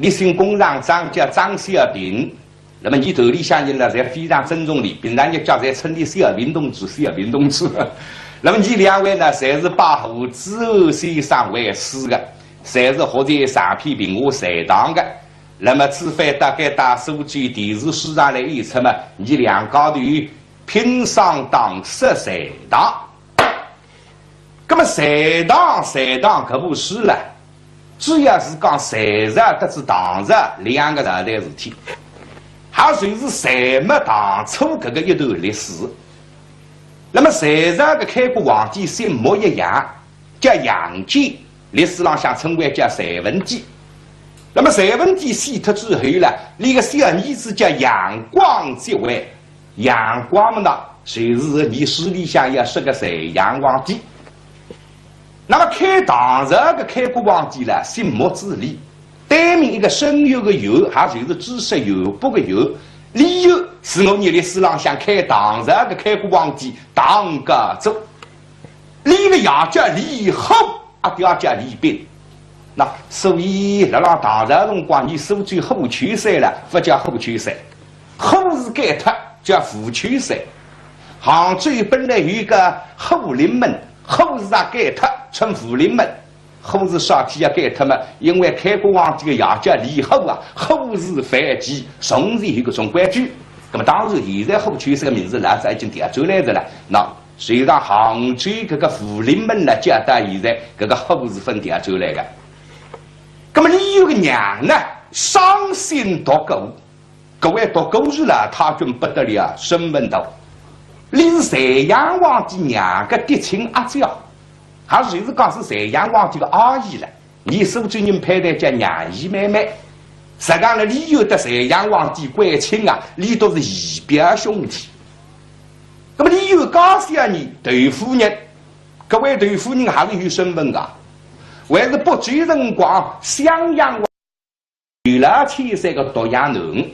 俚姓弓长张，叫张小平。那么伲团里向人呢，侪非常尊重俚，平常日脚侪称俚小平同志、小平同志。那么伲两位呢，侪是拜胡子先生为师的，侪是学习长篇评话隋唐的。 那么此番大概到苏州电视书场来演出嘛，伲两家头拼双档说隋唐。那么隋唐，隋唐搿部书啦，主要是讲隋朝搭仔唐朝两个朝代事体，也就是隋末唐初搿个一段历史。那么隋朝个开国皇帝姓木易杨，叫杨坚。历史浪向称为叫隋文帝。那么隋文帝死脱之后呢，俚个小儿子叫杨广即位。杨广嘛呢，就是伲书里向要说个隋炀皇帝。那么开唐朝个开国皇帝呢，姓木子李，单名一个深渊个渊，也就是知识渊博个渊。李渊是伲历史浪向开唐朝个开国皇帝唐高祖。俚个爷叫李虎，阿爹叫李昞。那所以辣辣唐朝辰光，伲苏州虎丘山了，勿叫虎丘山，虎字改脱，叫武丘山。杭州本来有一个虎林门，虎字也改脱，称武林门。虎字啥体要改脱嘛？因为开国皇帝个爷叫李虎啊，虎字犯忌，从前有搿种规矩。那么当然，现在虎丘山个名字老早已经调转来个了。那所以讲杭州搿个武林门呢，叫到现在搿个虎字朆调转来个。那么李渊个娘呢，双姓独孤，搿位独孤氏呢，太君勿得了，身份大。俚是隋炀皇帝娘个嫡亲阿姐，也就是讲是隋炀皇帝个阿姨了。伲苏州人派头叫娘姨妹妹。实际上呢，李渊搭隋炀皇帝关亲啊，俚笃是姨表兄弟。那么李渊家小呢，窦夫人，搿位窦夫人也是有身份个，还是北周辰光襄阳王窦老千岁个独养囡。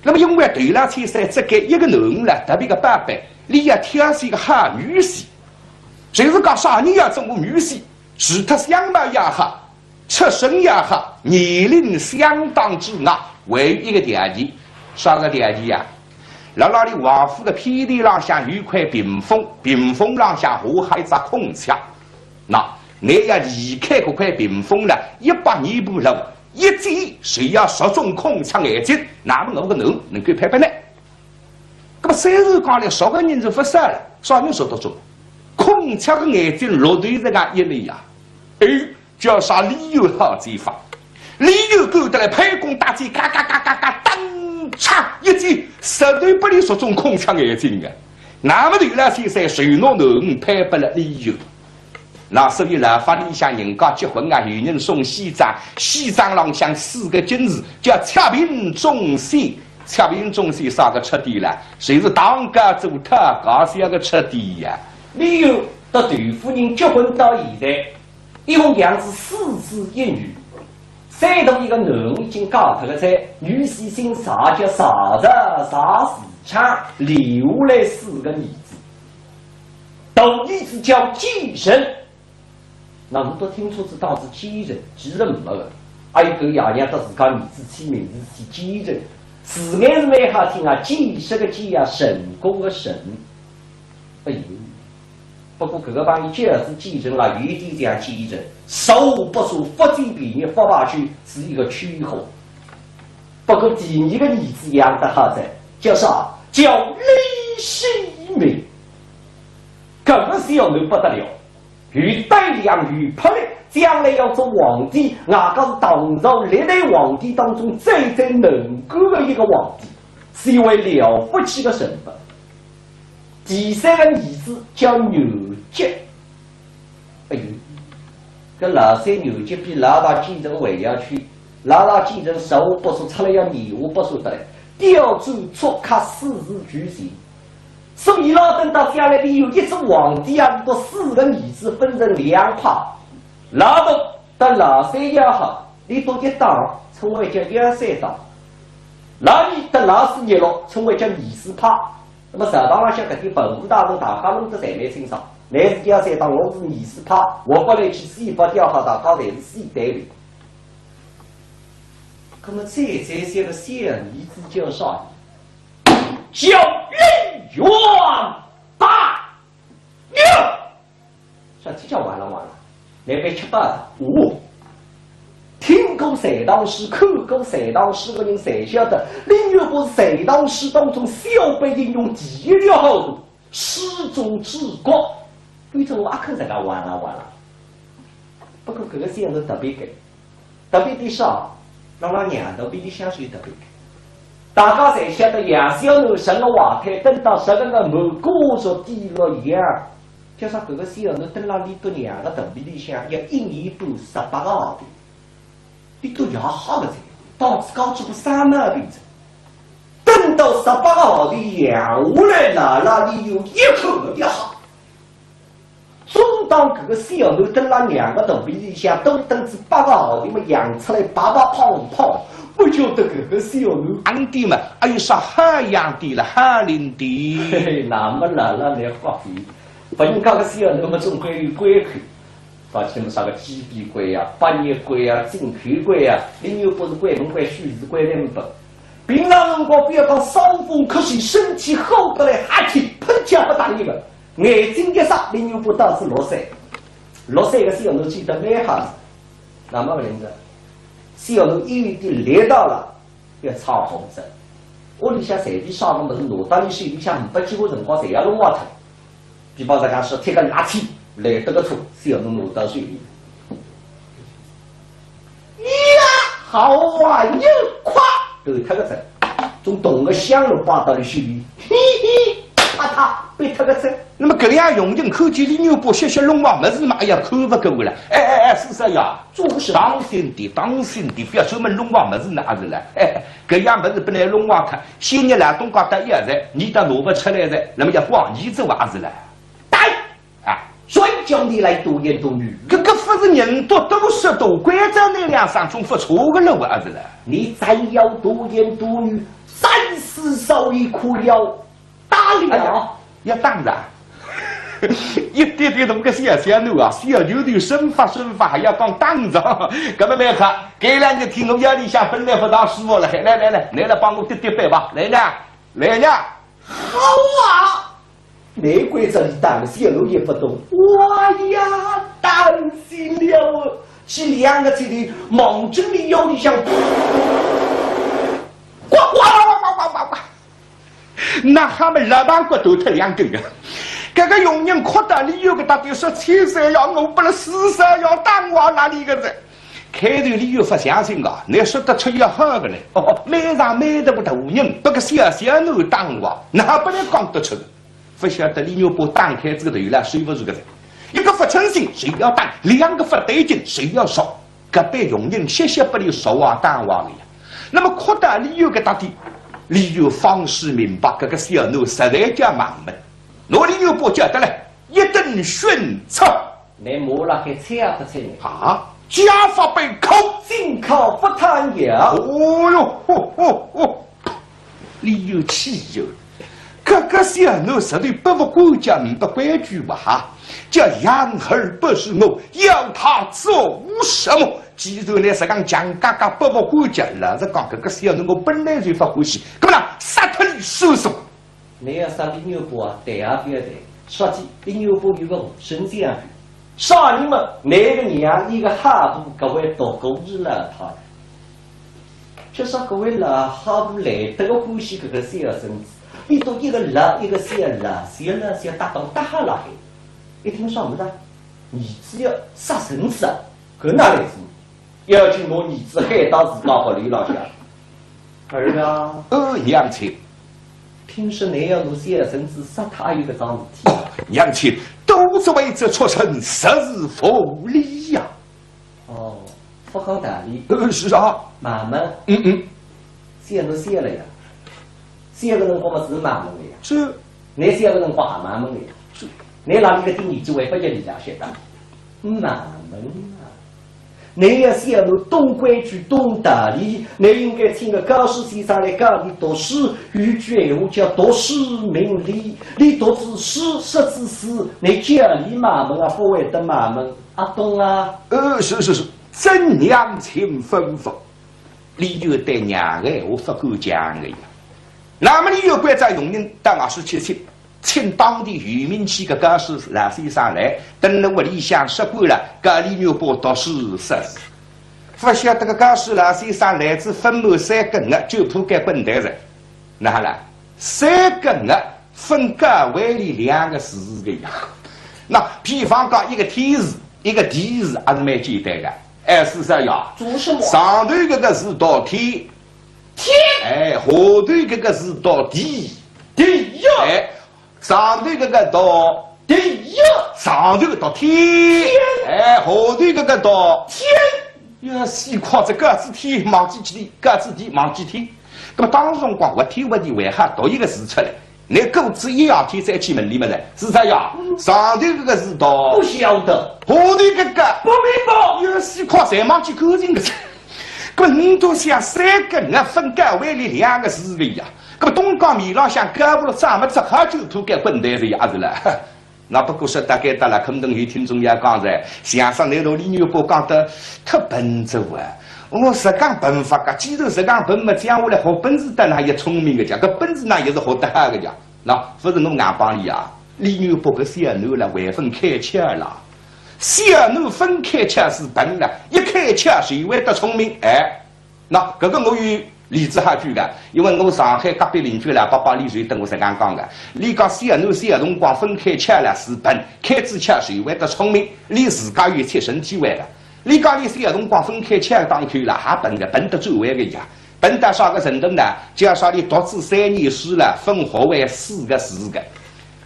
那么因为窦老千岁只该一个囡儿了，特别个宝贝，俚要挑选一个好女婿。就是讲啥人要做我女婿，除脱相貌要好，出身要好，年龄相当之外，还有一个条件。啥个条件呀？辣辣俚王府个偏殿浪向有一块屏风，屏风浪向画好一只孔雀。那，倷要离开搿块屏风了，一百廿步路，一箭就要射中孔雀眼睛，那么我个囡能够配拨倷。那么虽然讲来，射个人是勿少了，啥人射得中？孔雀个眼睛落头实梗一粒呀，哎，叫啥李渊好箭法。李渊赶得来，拍弓搭箭，嘎嘎嘎嘎嘎，当嚓一箭，实头拨俚射中孔雀眼睛个。那么窦老千岁就拿囡配拨了李渊。 那所以老法里向人家结婚啊，有人送喜幛，喜幛浪向四个金字，叫雀屏中选。雀屏中选啥个出典了？就是唐高祖讨家小个出典呀。李渊搭窦夫人结婚到现在，一共养仔四子一女。最大一个囡已经嫁脱个哉，女婿姓柴，叫柴绍柴嗣昌，留下来四个儿子。 大儿子叫建成。那么侪听出仔当仔建成，建成没个。还有个爷娘搭自家儿子起名字起建成，字眼是蛮好听啊，建设个建啊，成功个成。哎呦，不过搿个朋友叫仔建成啦，有一点像建成，十恶不赦，勿占便宜，勿罢休，是一个恘货。不过第二个儿子养得好哉，叫啥？叫李世民。 搿个小囡勿得了，有胆量，有魄力，将来要做皇帝，外加是唐朝历代皇帝当中最最能干个一个皇帝，是一位了不起个人物。第三个儿子叫元吉。哎呦，搿老三元吉比老大建成还要恘，老大建成十恶不赦，出来要廿恶不赦得来，刁钻促狭，四处求情。 所以啦，等到将来李渊一做皇帝啊，俚笃四个儿子分成两派，老大搭老三要好，俚笃一党，称为叫幺三党；老二搭老四一路，称为叫二四派。那么朝堂浪向搿点文武大臣大家弄得侪蛮清爽，倷是幺三党，我是二四派，我勿来去四八调查，大家侪是四单位。那么再再三个小儿子叫啥？ 叫李元霸。哟，啥体叫完了完了？倷别吃饱了哦。听过隋唐书，看过隋唐书个人侪晓得，李渊霸是隋唐书当中小辈英雄第一条好汉，始终治国。反正我阿肯自家完了完了。不过搿个小人特别个， 特别点啥？辣辣娘肚皮里向是有特别个。大家侪晓得，养小囡十个怀胎，等到十个月满，家族第六养，叫啥搿个小囡蹲辣俚笃娘个肚皮里向要一年半十八个号头，俚笃爷吓个哉，当仔讲出个啥毛病哉。等到十八个号头养下来，老老李渊一口勿要好。总当搿个小囡蹲辣娘个肚皮里向多蹲仔八个号头嘛，养出来白白胖胖，勿晓得搿个小囡。 养的嘛，还有啥好养的了，好灵的。嘿嘿，那么老老来发脾，勿人家个小囡嘛总归有关口，发起么啥个鸡皮关呀、百日关呀、进口关呀，李元霸是关门关、许氏关侪没。平常辰光不要讲伤风咳嗽，身体好得来，哈气喷气勿打一个，眼睛一眨，李元霸到仔六岁，六岁个小囡记得蛮好，那么勿灵个，小囡一有点力道了， 要闯祸哉。屋里向随便啥个物事拿到俚手里向，呒不几化辰光侪要弄坏脱。比方讲说，铁个蜡扦，来得个粗，小囡拿到手里。呀，好啊，一块，断脱个哉，总动个响了，摆到俚手里，嘿嘿，啪嗒，瘪脱个哉。那么搿样佣人看见李元霸歇歇弄坏物事嘛，哎呀，看勿过了。哎哎哎，四少爷，做个啥？当心点，当心点，覅专门弄坏物事呢，阿是了。哎，搿样物事本来弄坏脱，先拿老东家搭一样哉，倷搭拿勿出来哉，那么要怪倷做阿是了。对，啊，谁叫你来多言多语？搿个勿是人多多说多，关照倷两声总勿错个了，阿是了。你再要多言多语，三四少爷可要打了。哎呀，要打哉。一点点大个小小囡啊，小舅头生发生发还要讲打哉，搿么蛮好。搿两日天我腰里向本来勿大舒服了，来来来，来来帮我跌跌背吧，来呀，来呀。好啊，难怪这里打了小囡也勿懂。哇呀，担心了，是两个指头望准俚腰里向，呱呱呱呱呱呱呱。 那还没老板骨头脱两根啊！搿个佣人哭得李渊个搭点说：千岁呀，我拨勒四少爷打坏哪里个哉？开头李渊勿相信啊，倷说得出也好个呢。哦，蛮大蛮大个大人，拨个小小囡打坏，哪能讲得出个？勿晓得李元霸打开仔个头来，收勿住个哉。一个勿称心，就要打；两个勿对劲，就要说。 搿班佣人歇歇拨俚说话打话个呀。那么哭得李渊个搭点，李渊方始明白搿个小囡实在叫蛮门。拿李元霸叫得来，一顿训斥。倷骂辣海睬也勿睬呢？啊，家法被扣，进考勿探呀。哦哟，哦哦哦。 李渊气哟，搿个小囡实在拨勿管教，呒不规矩哇哈，叫养儿不是我，要他做什么？既然倷实梗犟嘎嘎拨勿管教，老实讲，搿个小囡我本来就勿欢喜，搿么呢，杀脱俚算数。倷要杀李元霸啊，谈也勿要谈，说起李元霸有个护身符啊。啥人嘛？倷个娘，俚个好婆，搿位独孤氏老太太。 就说搿位老好婆来得个欢喜搿个小孙子，俚笃一个老一个小，老小老小搭档搭好辣海，一听说么子，儿子要杀孙子啊，搿哪来事？要紧拿儿子喊到自家屋里浪向。儿啊，哦，娘亲。听说倷要拿小孙子杀脱，阿有搿桩事体？娘亲，都是为这畜生，实是无礼呀。 哦，勿讲道理。呃，是啊。蛮门。嗯嗯。小囡小了呀，小个辰光嘛是蛮门个呀。是。倷小个辰光也蛮门个呀。是。倷哪里个点年纪还勿叫俚家晓得？蛮门啊！倷要小囡懂规矩、懂道理，倷应该请个教书先生来教俚读书。有句闲话叫读书明理，俚读仔书，识仔字，倷叫俚蛮门啊，勿会得蛮门。 阿懂啊？呃，是是是，遵娘亲吩咐。李渊对娘个闲话勿敢犟个呀。那么李渊关照佣人到外头去请，请当地有名气个教书老先生来，蹲辣屋里向说过了，教李元霸读书识字。勿晓得个教书老先生来仔勿满三个月，就铺盖滚蛋哉。哪哈啦？三个月 分教会里两个字个呀。那比方讲，一个天字，一个地字，还是蛮简单个。哎，四少爷，做什么？上头搿个字读天，天。哎，下头搿个字读地，地呀。哎，上头搿个读地呀。上头到天，哎，下头搿个到天。呀，死快哉，搿仔天忘记地，搿仔地忘记天。那么当时辰光，活天活地还好读一个字出来，拿过仔一夜天再去问俚么呢，是啥呀？上头搿个字到，不晓得。下头搿个，不明白。呀，死快，侪忘记干净个哉。搿么倷笃想三个月份该为俚两个字个呀，搿么东家面浪向该勿了，咱们只好就铺盖滚蛋个呀，是了。 那不过说大概到了，可能有听众也讲哉，相声拿俚李元霸讲得忒笨哉啊。我实梗笨法个，既然实梗笨么，将下来学本事当然也聪明个讲，搿本事呢也是学得好个讲。那勿是我硬帮俚啊，李元霸搿小囡了，还朆开窍了。小囡朆开窍是笨了，一开窍就会得聪明，哎。 那搿个我有例子好举个，因为我上海隔壁邻居老伯伯俚就搭我实梗讲个，俚讲小囡小辰光朆开窍了是笨，开仔窍就会得聪明，俚自家有切身体会个。俚讲俚小辰光朆开窍当口了，还笨个，笨得转弯个呀。笨到啥个程度呢？就要说俚读仔三年书了，朆学会四个字个。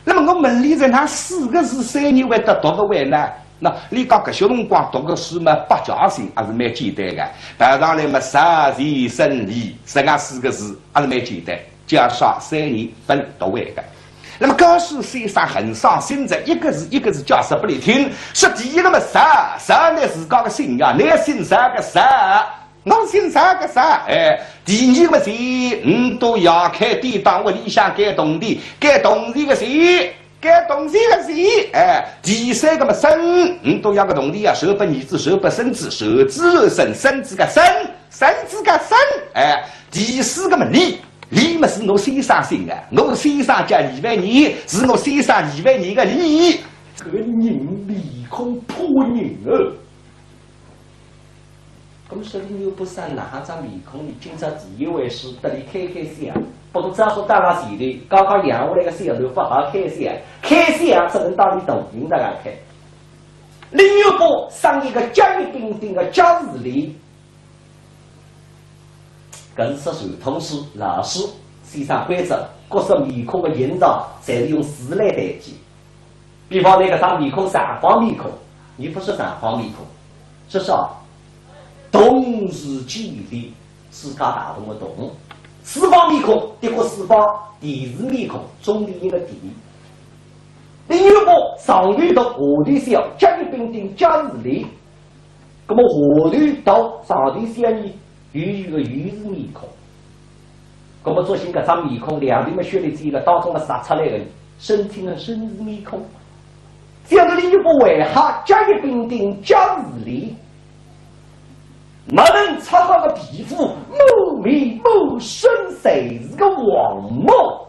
那么我问俚哉，哪四个字三年会得读勿会呢？ 那俚讲搿歇辰光读个书嘛，百家姓还是蛮简单个，排上来嘛，十全十美，实梗四个字还是蛮简单，叫啥三年朆读会个。那么搿书先生很伤心哉，一个字一个字解释拨俚听，说第一个嘛，石，石乃自家个姓呀，倷姓啥个啥？ 我姓啥个啥？哎，第二个嘛是，倷笃爷开典当，屋里向该铜钿，该铜钿个钱，该铜钿个钱。哎，第三个嘛孙，倷笃爷个铜钿啊，传拨儿子，传拨孙子，传子传孙，孙子个孙，孙子个孙。哎，第四个嘛李，李嘛是我先生姓个，我先生叫李万年，是我先生李万年个李。搿个人面孔怕人哦。 搿么说李元霸生哪哈张面孔，俚今朝第一回书搭俚开开相，不过照说当然前头，刚刚养下来个小囡勿好开相，开相只能当俚大人搭俚开。李元霸生一个甲乙丙丁个甲字脸，搿是说传统书、老书，先生规则，各式面孔个形状，侪是用字来代替。 比方拿搿张面孔长方面孔，倷勿说长方面孔，说啥？同字建立，世界大同个同。四方面孔，的确四方，田字面孔，种田个田。李元霸上头大下头小，甲乙丙丁甲字脸。 那么下头到上头小呢，有一个有字面孔。那么作兴搿张面孔，两头么削了尖个，当中么杀出来个，申请个申字面孔。这样个李元霸为啥甲乙丙丁甲字脸，没人擦好个皮肤，满面满身侪是个黄毛。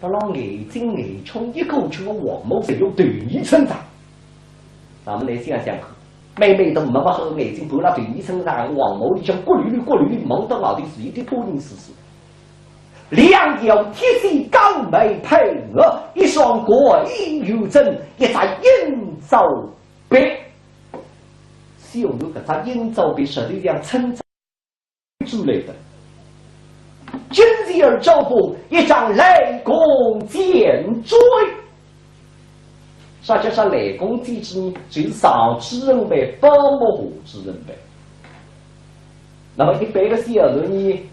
辣辣眼睛眼眶一过去个黄毛侪有头一寸长。那么来想想看，美美的没没好眼睛，半拉头一寸长，黄毛里向骨溜溜骨溜溜，望到外头是一点怕人兮兮。两条铁线钢眉配额，一双过眼圆睁，一只鹰爪鼻。小囡搿只鹰爪鼻实头像称 出来的。金钱而招风，一张雷公尖嘴。啥叫啥雷公尖嘴呢？就是上嘴唇皮包没下嘴唇皮。那么一般个小囡呢，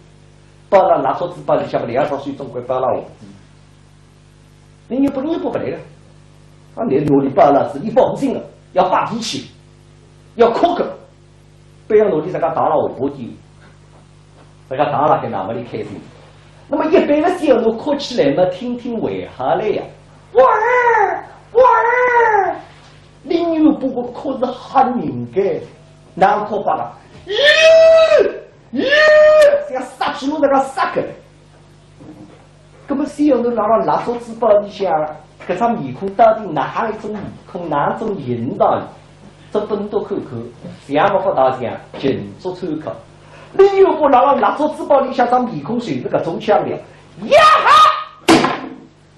包了蜡烛子包里向么两只手总归包了下底。 倷又勿，倷又勿来个。啊，倷拿俚包了是俚勿高兴个，要发脾气，要哭个，非要拿俚自家打了下巴去，自家打了该哪么俚开心。那么一般个小囡哭起来嘛，听听还好嘞呀。哇儿，哇儿，李元霸个哭是吓人个，哪哭法啦？咦，咦，像杀猪猡那个杀个。 那么小囡辣辣蜡烛子包里向，搿张面孔到底哪哈一种面孔，哪种形状？只不过看看，像勿勿大像，仅作参考。李元霸辣辣蜡烛子包里向张面孔就是搿种腔调。呀哈！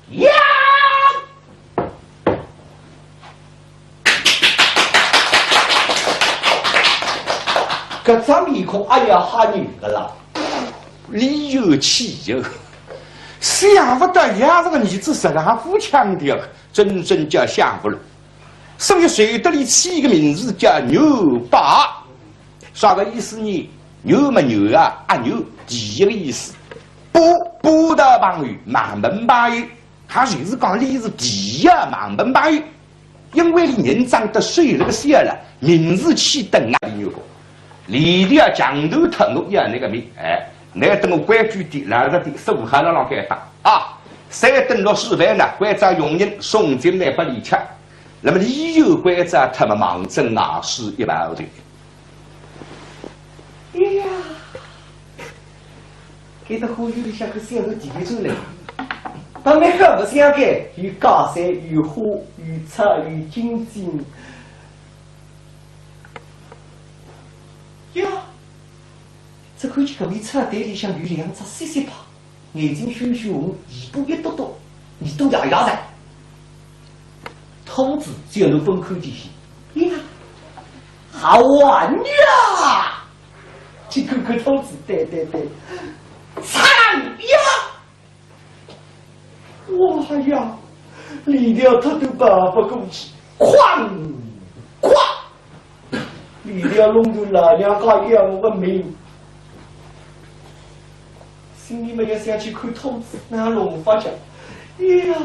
呀！ 搿张面孔，哎呀，吓人个啦！李渊气哟，想勿到爷是个儿子，实梗副腔调，真正叫享福了。所以瑞德里起一个名字叫牛八，啥个意思呢？牛么牛啊，阿牛，第一个意思。八，八大朋友，满门朋友，也就是讲俚是第一满门朋友。因为俚人长得瘦了个小了，名字起得啊，俚牛八。俚要强头脱我要那个名，哎，那等我规矩点，老实点，手下了让该打啊。三顿六四饭呢，关照佣人送进来拨俚吃。那么俚又关照他们忙着外事一跑头。哎呀，搿搭花园里向个小楼第一转来，倒蛮好白相个，有假山，有花，有草，有金金。呀，只看见搿面草堆里向有两只雪雪白， 眼睛血血红，尾巴一笃笃，耳朵呀呀长。兔子只要侬分开就行。呀，好玩呀！去看看兔子，对对对，擦呀！哇呀，李条特都跑勿过去，哐！ 哐！李条弄得老娘家要我个命。心里面要想去看兔子，哪弄法子？哎呀，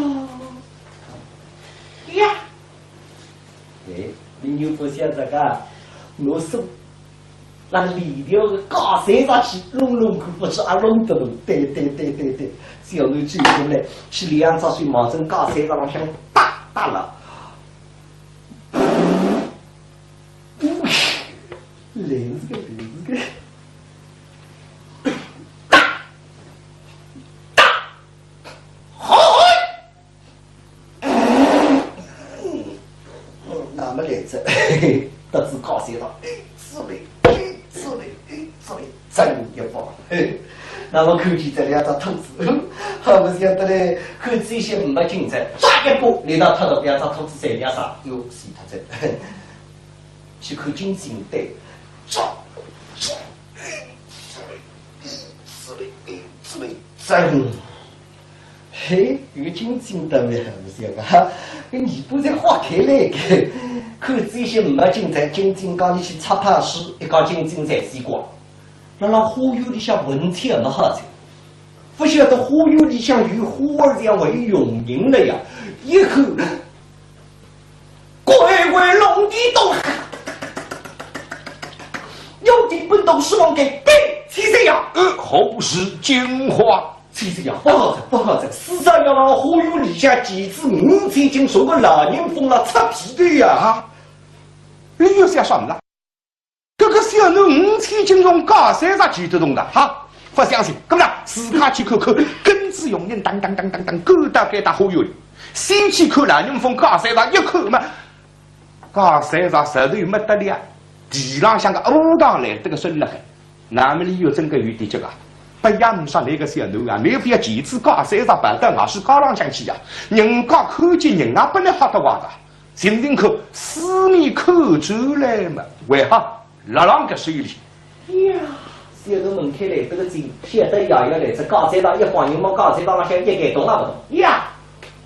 呀！哎，李牛八想着个，我手拿李条个假山上去弄弄看，勿知阿弄得动。对对对对对，小囡走进来，去两只手望准假山浪向搭搭了。 来仔个，来仔个。打！打！好！那么来仔，得仔假山上，哎，滋嘞，哎，滋嘞，哎，滋嘞，真一棒。那么看见这两只兔子，好不晓得嘞，看这些没精神，抓一把，来到他的两只兔子身上，又死脱仔。 去看金睛对，走，走，走，走，走，走。嘿，搿个金睛倒蛮好个啊，搿尾巴侪豁开来个。看这些没精神，金睛讲你去擦泡水，一讲金睛侪死光。辣辣花园里向混天没好哉，勿晓得花园里向有花儿，这样还有佣人了呀。一看， 乖乖弄地洞，要地本洞是往给顶起来呀！呃，好不是金花。起来呀，不好哉，不好哉，世上要让花园里向几次五千斤重个老人疯了擦皮的呀！啊，你又想什么了？ 搿个小囡五千斤重假山上举得动的，哈，勿相信。搿么呢，自家去看看，跟仔佣人当当当当当，赶到该搭花园里，先去看老人疯假山上一看嘛，假山上石头没得了，地浪向个乌糖来得个深了海。那么李条真个有点急啊，不要说那个小囡啊，没必要几次假山上跑到外势街浪向去呀，人家看见人啊，不能吓得坏的。 寻寻看，四面看转来嘛，为何？辣浪搿水里。呀，小囡门开来得个紧，晓得爷要来，这假山上一晃，人往假山浪向一盖，动也勿动。呀，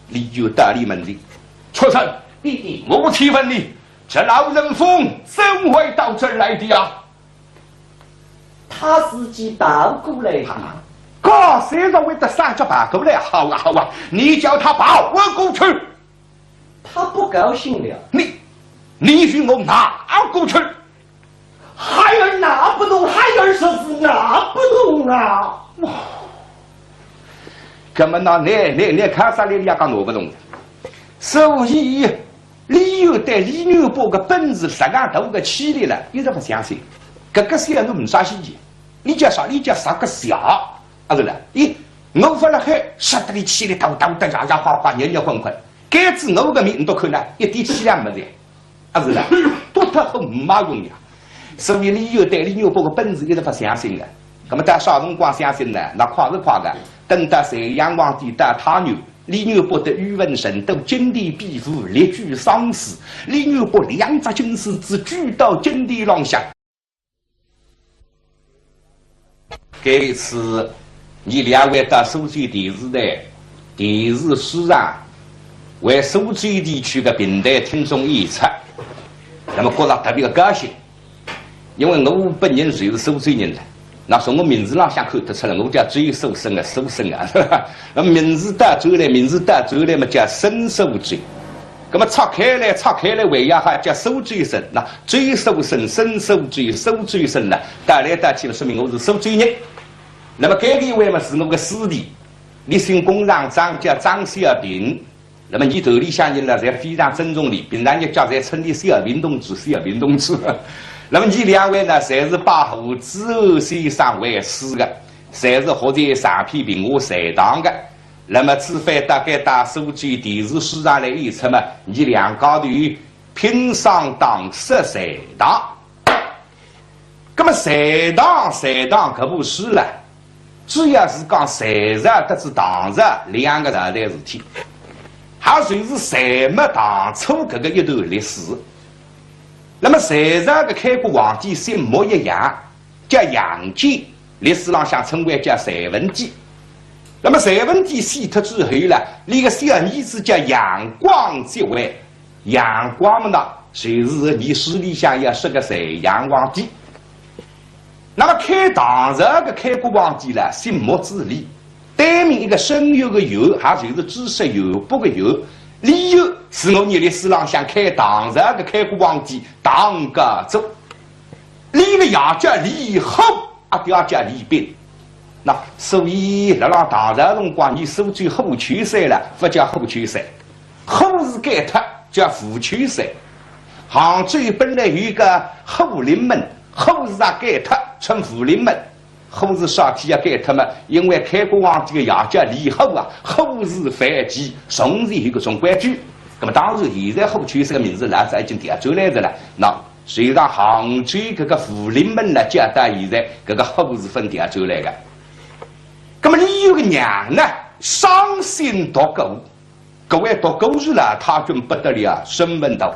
李条到里门里，畜生！弟弟，我且问你，这老人疯怎会到这儿来的呀？他自己跑过来的。啊，假山上会得啥叫跑过来？好啊，好啊，你叫他跑，我过去。 他不高兴了。你，你与我拿过去。孩儿拿不动，孩儿说是拿不动啊。哇，搿么那，那，那，那看啥来，人家讲拿不动的。所以，李条对李元霸个本事，实梗大个气力了，一直勿相信。搿个小囡没啥稀奇，你叫啥？你叫啥个啥？啊，是了，咦，我勿辣海，说得你气力大大的，呀呀哗哗，热热昏昏。该仔我个面，你都看呢，一点气力没得。 啊，是了，不得很没用呀。所以李条对李元霸个本事一直勿相信的。那么到啥辰光相信呢？那快是快的，等到隋炀皇帝到太原，李元霸的宇文成都金殿比武，力举双狮，李元霸两只金狮子举到金殿浪向。 该次伲两位到苏州电视台电视书场为苏州地区的评弹听众演出，那么觉着特别的高兴，因为我本人就是苏州人了，那从我名字浪向看得出来，我叫周苏生啊，苏生啊，是吧？那名字倒转来，名字倒转来嘛，叫生苏周。那么拆开来，拆开来，为呀哈叫苏周生，那周苏生、生苏周、苏周生呢，倒来倒去嘛，说明我是苏州人。那么搿个一位嘛，是我个师弟， 伊姓工长张，叫张小平。那么伊团里向人呢，侪非常尊重伊，平常日脚侪称伊小平同志、小平同志。那么伊两位呢，侪是拜吴子安先生为师的，侪是学习长篇评话《隋唐》的。那么此番大概到苏州电视书场来演出嘛，伊两家头拼双档说《隋唐》。 那么《隋唐》，《隋唐》搿部书啦，主要是讲隋朝搭仔唐朝两个朝代事体，也就是隋末唐初搿个一段历史。那么隋朝个开国皇帝姓木易杨，叫杨坚，历史浪向称为叫隋文帝。那么隋文帝死脱之后啦，伊个小儿子叫杨广接位。 杨广末呢，就是伲书里向要说个隋炀皇帝。那么开唐朝个开国皇帝呢，姓木子李，单名一个深渊个渊，也就是知识渊博个渊。李渊是伲历史浪向开唐朝个开国皇帝唐高祖。伊个爷叫李虎，阿爹叫李昞。那所以辣辣唐朝辰光，伲苏州虎丘山了，勿叫虎丘山。 虎字改脱，叫虎丘山。杭州本来有一个虎林门，虎字也改脱，称虎林门。虎字啥体也改脱嘛，因为开国皇帝个爷叫李虎啊，虎字犯忌，从前有搿种规矩。那么当然现在虎丘山个名字老早已经调转来个了。那所以讲杭州搿个虎林门呢，叫到现在搿个虎字朆调转来个。那么李渊个娘呢，双姓独孤， 搿位独孤氏呢，太君不得了，身份大。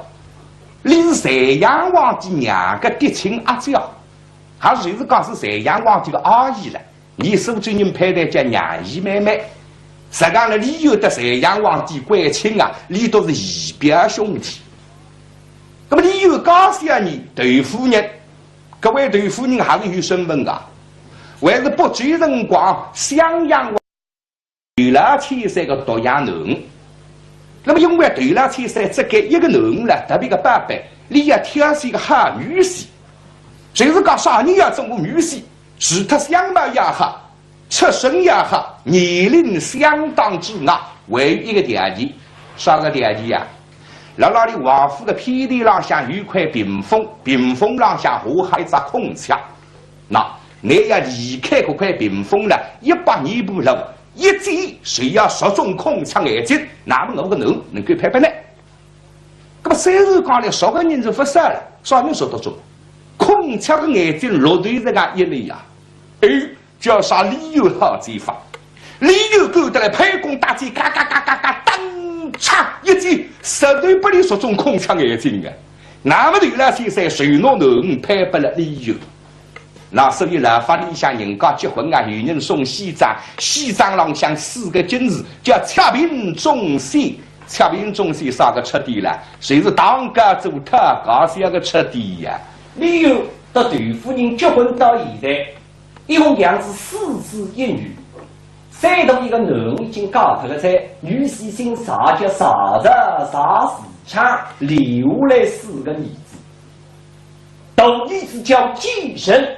伊是隋炀皇帝娘个嫡亲阿姐，也就是讲是隋炀皇帝个阿姨了。伲苏州人派头叫娘姨妹妹。实际上呢，李渊搭隋炀皇帝关亲啊，伊笃是姨表兄弟。那么李渊家小呢，窦夫人，搿位窦夫人也是有身份个，还是北周辰光襄阳 窦老千岁个独养囡儿。那么因为窦老千岁只该一个囡儿了，特别个宝贝，伊要挑选一个好女婿，就是讲啥人要做我女婿，除脱相貌要好，出身要好，年龄相当之外，还有一个条件，啥个条件呀？ 辣辣伊王府个偏殿浪向有一块屏风，屏风浪向画好一只孔雀。那，倷要离开搿块屏风了，一百廿步路，一箭就要射中孔雀眼睛，那么我个囡能够配拨倷。那么虽然讲倷射个人是勿少了，啥人射得中？孔雀个眼睛落头实梗一粒呀。哎， 叫啥李渊好箭法。李渊赶得来，攀弓搭箭，嘎嘎嘎嘎嘎，当嚓一箭，实头拨伊射中孔雀眼睛个。那么窦老千岁就拿囡儿配拨了李渊。那所以老法里向人家结婚啊，有人送喜幛，喜幛浪向四个金字，叫雀屏中选。雀屏中选啥个出典啦？就是唐高祖讨家小个出典呀。李渊搭窦夫人结婚到现在， 一共养仔四子一女，三大一个囡已经嫁脱了哉，女婿姓柴，叫柴绍，柴嗣昌，留下来四个儿子。大儿子叫建成，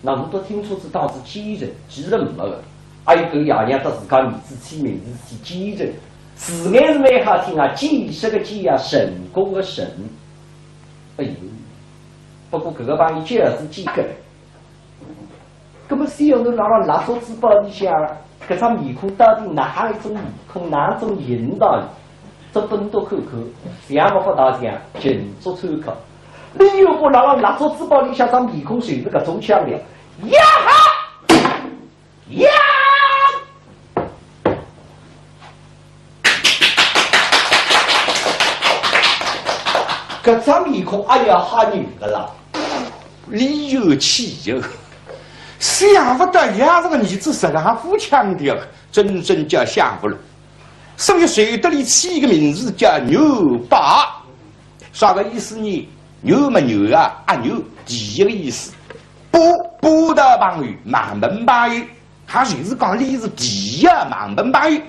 那么多听出仔当是奸臣，奸臣没个，还有个爷娘搭自家儿子起名字起奸臣，字眼是蛮好听啊，建设个建啊，成功个成。哎呦，不过搿个朋友叫是奸个了。 葛末小囡辣辣蜡烛纸包里向，搿张面孔到底哪哈一种面孔，哪种形状？只本笃看看，像勿勿大像，仅作参考。李渊辣辣蜡烛纸包里向张面孔就是搿种腔调，呀哈！呀！搿张面孔，哎呀，吓人个啦！李渊气哟，想勿到爷是个儿子，实梗副腔调，真正叫想勿落。所以才得俚起个名字叫牛八。啥个意思呢？牛么牛啊，阿牛，第一个意思。八，八字旁有，旁门旁有，也就是讲俚是第一个旁门旁有。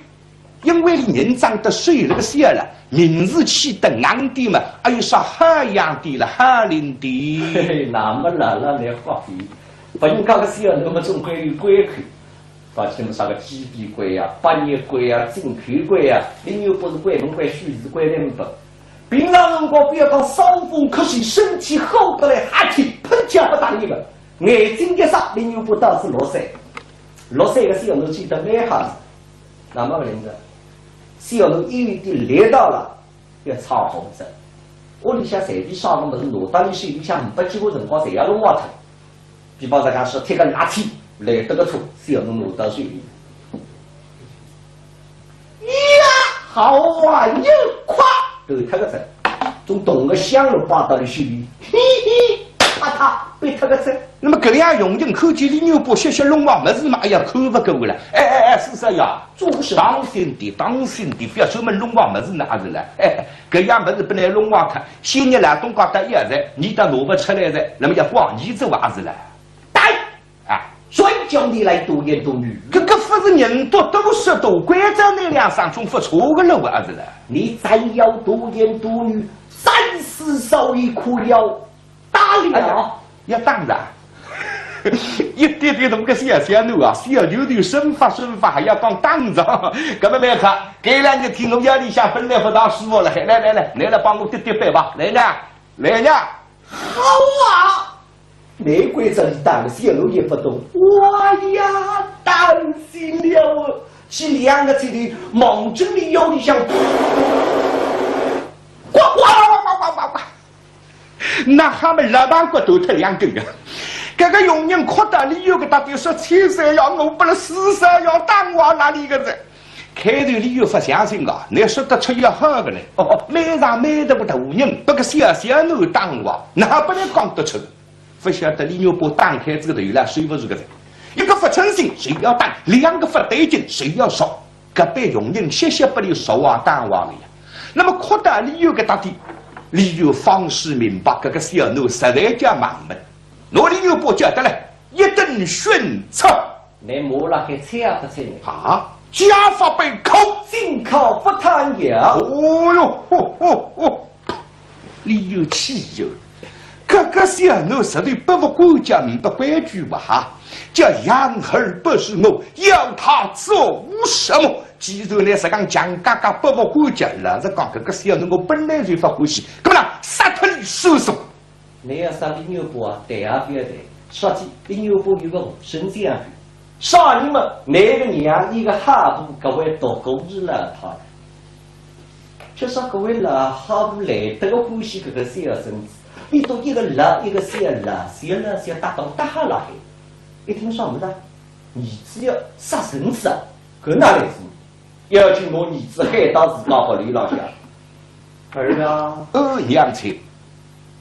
因为俚人长得瘦了个小了，名字起得硬点嘛，还有啥好样点了，好灵点。嘿嘿，那么老了来发挥，别人家个小囡么总归有关口。 而且么啥个鸡皮官呀、百日官呀、进口官呀，李元霸是关门官、许是关门不。平常辰光不要讲伤风咳嗽，身体好得来，哈气喷气不打一个，眼睛一眨，李元霸到是六岁，六岁个小囡记得蛮好是。那么勿灵个，小囡一有点力道了，要闯祸哉。屋里向随便啥个物事拿到俚手里向，没几个辰光侪要弄坏脱。 比方说讲是铁个拿铁，来得个粗，小囡拿到手里。呀，好啊，又快，断脱个哉，种铜个香炉摆到俚手里，嘿嘿，啪嗒，瘪脱个哉。那么搿样用劲，看见李元霸歇歇弄坏物事嘛，哎呀，看勿过了。哎哎哎，四少爷，做什么？当心点，当心点，不要专门弄坏物事呢，阿是了。哎，搿样物事本来弄坏脱， 先拿老东家搭一样哉，倷倒拿勿出来哉，那么要怪倷做阿是了？对，啊，谁叫你来多言多语？搿个勿是人多多说多，关照倷两声总勿错个了阿是了？你再要多言多语，三思少一苦了，打了。哎呀，要打哉。 一点点大个小小囡啊，小拳头伸发伸发，还要讲打哉。搿么蛮好，搿两日天我腰里向本来勿大舒服了，来来来，倷来帮我点点背吧，来呀，来呀。好啊！难怪这里打了小囡也不懂。哇呀，担心了哦！是两个拳头望准俚腰里向，呱呱呱呱呱呱呱。 那哈么老板骨头脱两根啊！搿个佣人哭得李元霸搭俚说：“千岁呀，我拨了四少爷打坏哪里个哉？”开头李元霸勿相信啊，倷说得出也好个嘞。哦，哦，蛮大蛮大个大人，拨个小小囡打坏，哪哈拨俚讲得出？勿晓得李元霸打开仔个头来，手勿住个哉。一个勿称心，就要打；两个勿对劲，就要说。 搿班佣人歇歇拨俚说坏打坏个呀。那么哭得李元霸搭点，李元霸方始明白搿个小囡实在叫蛮门。拿李元霸叫得来，一顿训斥。倷骂了还睬勿睬呢？啊，家法本口，进口不谈呀。哦哟，哦哦哦。 李渊气哟，搿个小囡实头拨勿管教，呒不规矩哇哈，叫养儿不如我，要他做什么？既然倷实梗犟嘎嘎拨勿管教，老实讲，搿个小囡我本来就勿欢喜，搿么呢，杀脱俚算数。倷要杀李元霸啊，谈也勿要谈，说起李元霸有个和珅相比，啥人嘛，倷个娘，俚个好婆，搿位独孤氏老太。 就说搿位老好婆来得个欢喜搿个小孙子，俚笃一个老一个小，老小老小搭档搭好辣海。一听啥物事啊？儿子要杀孙子啊？搿哪来事？要紧拿儿子喊到自家屋里浪向。儿啊，哦，娘亲。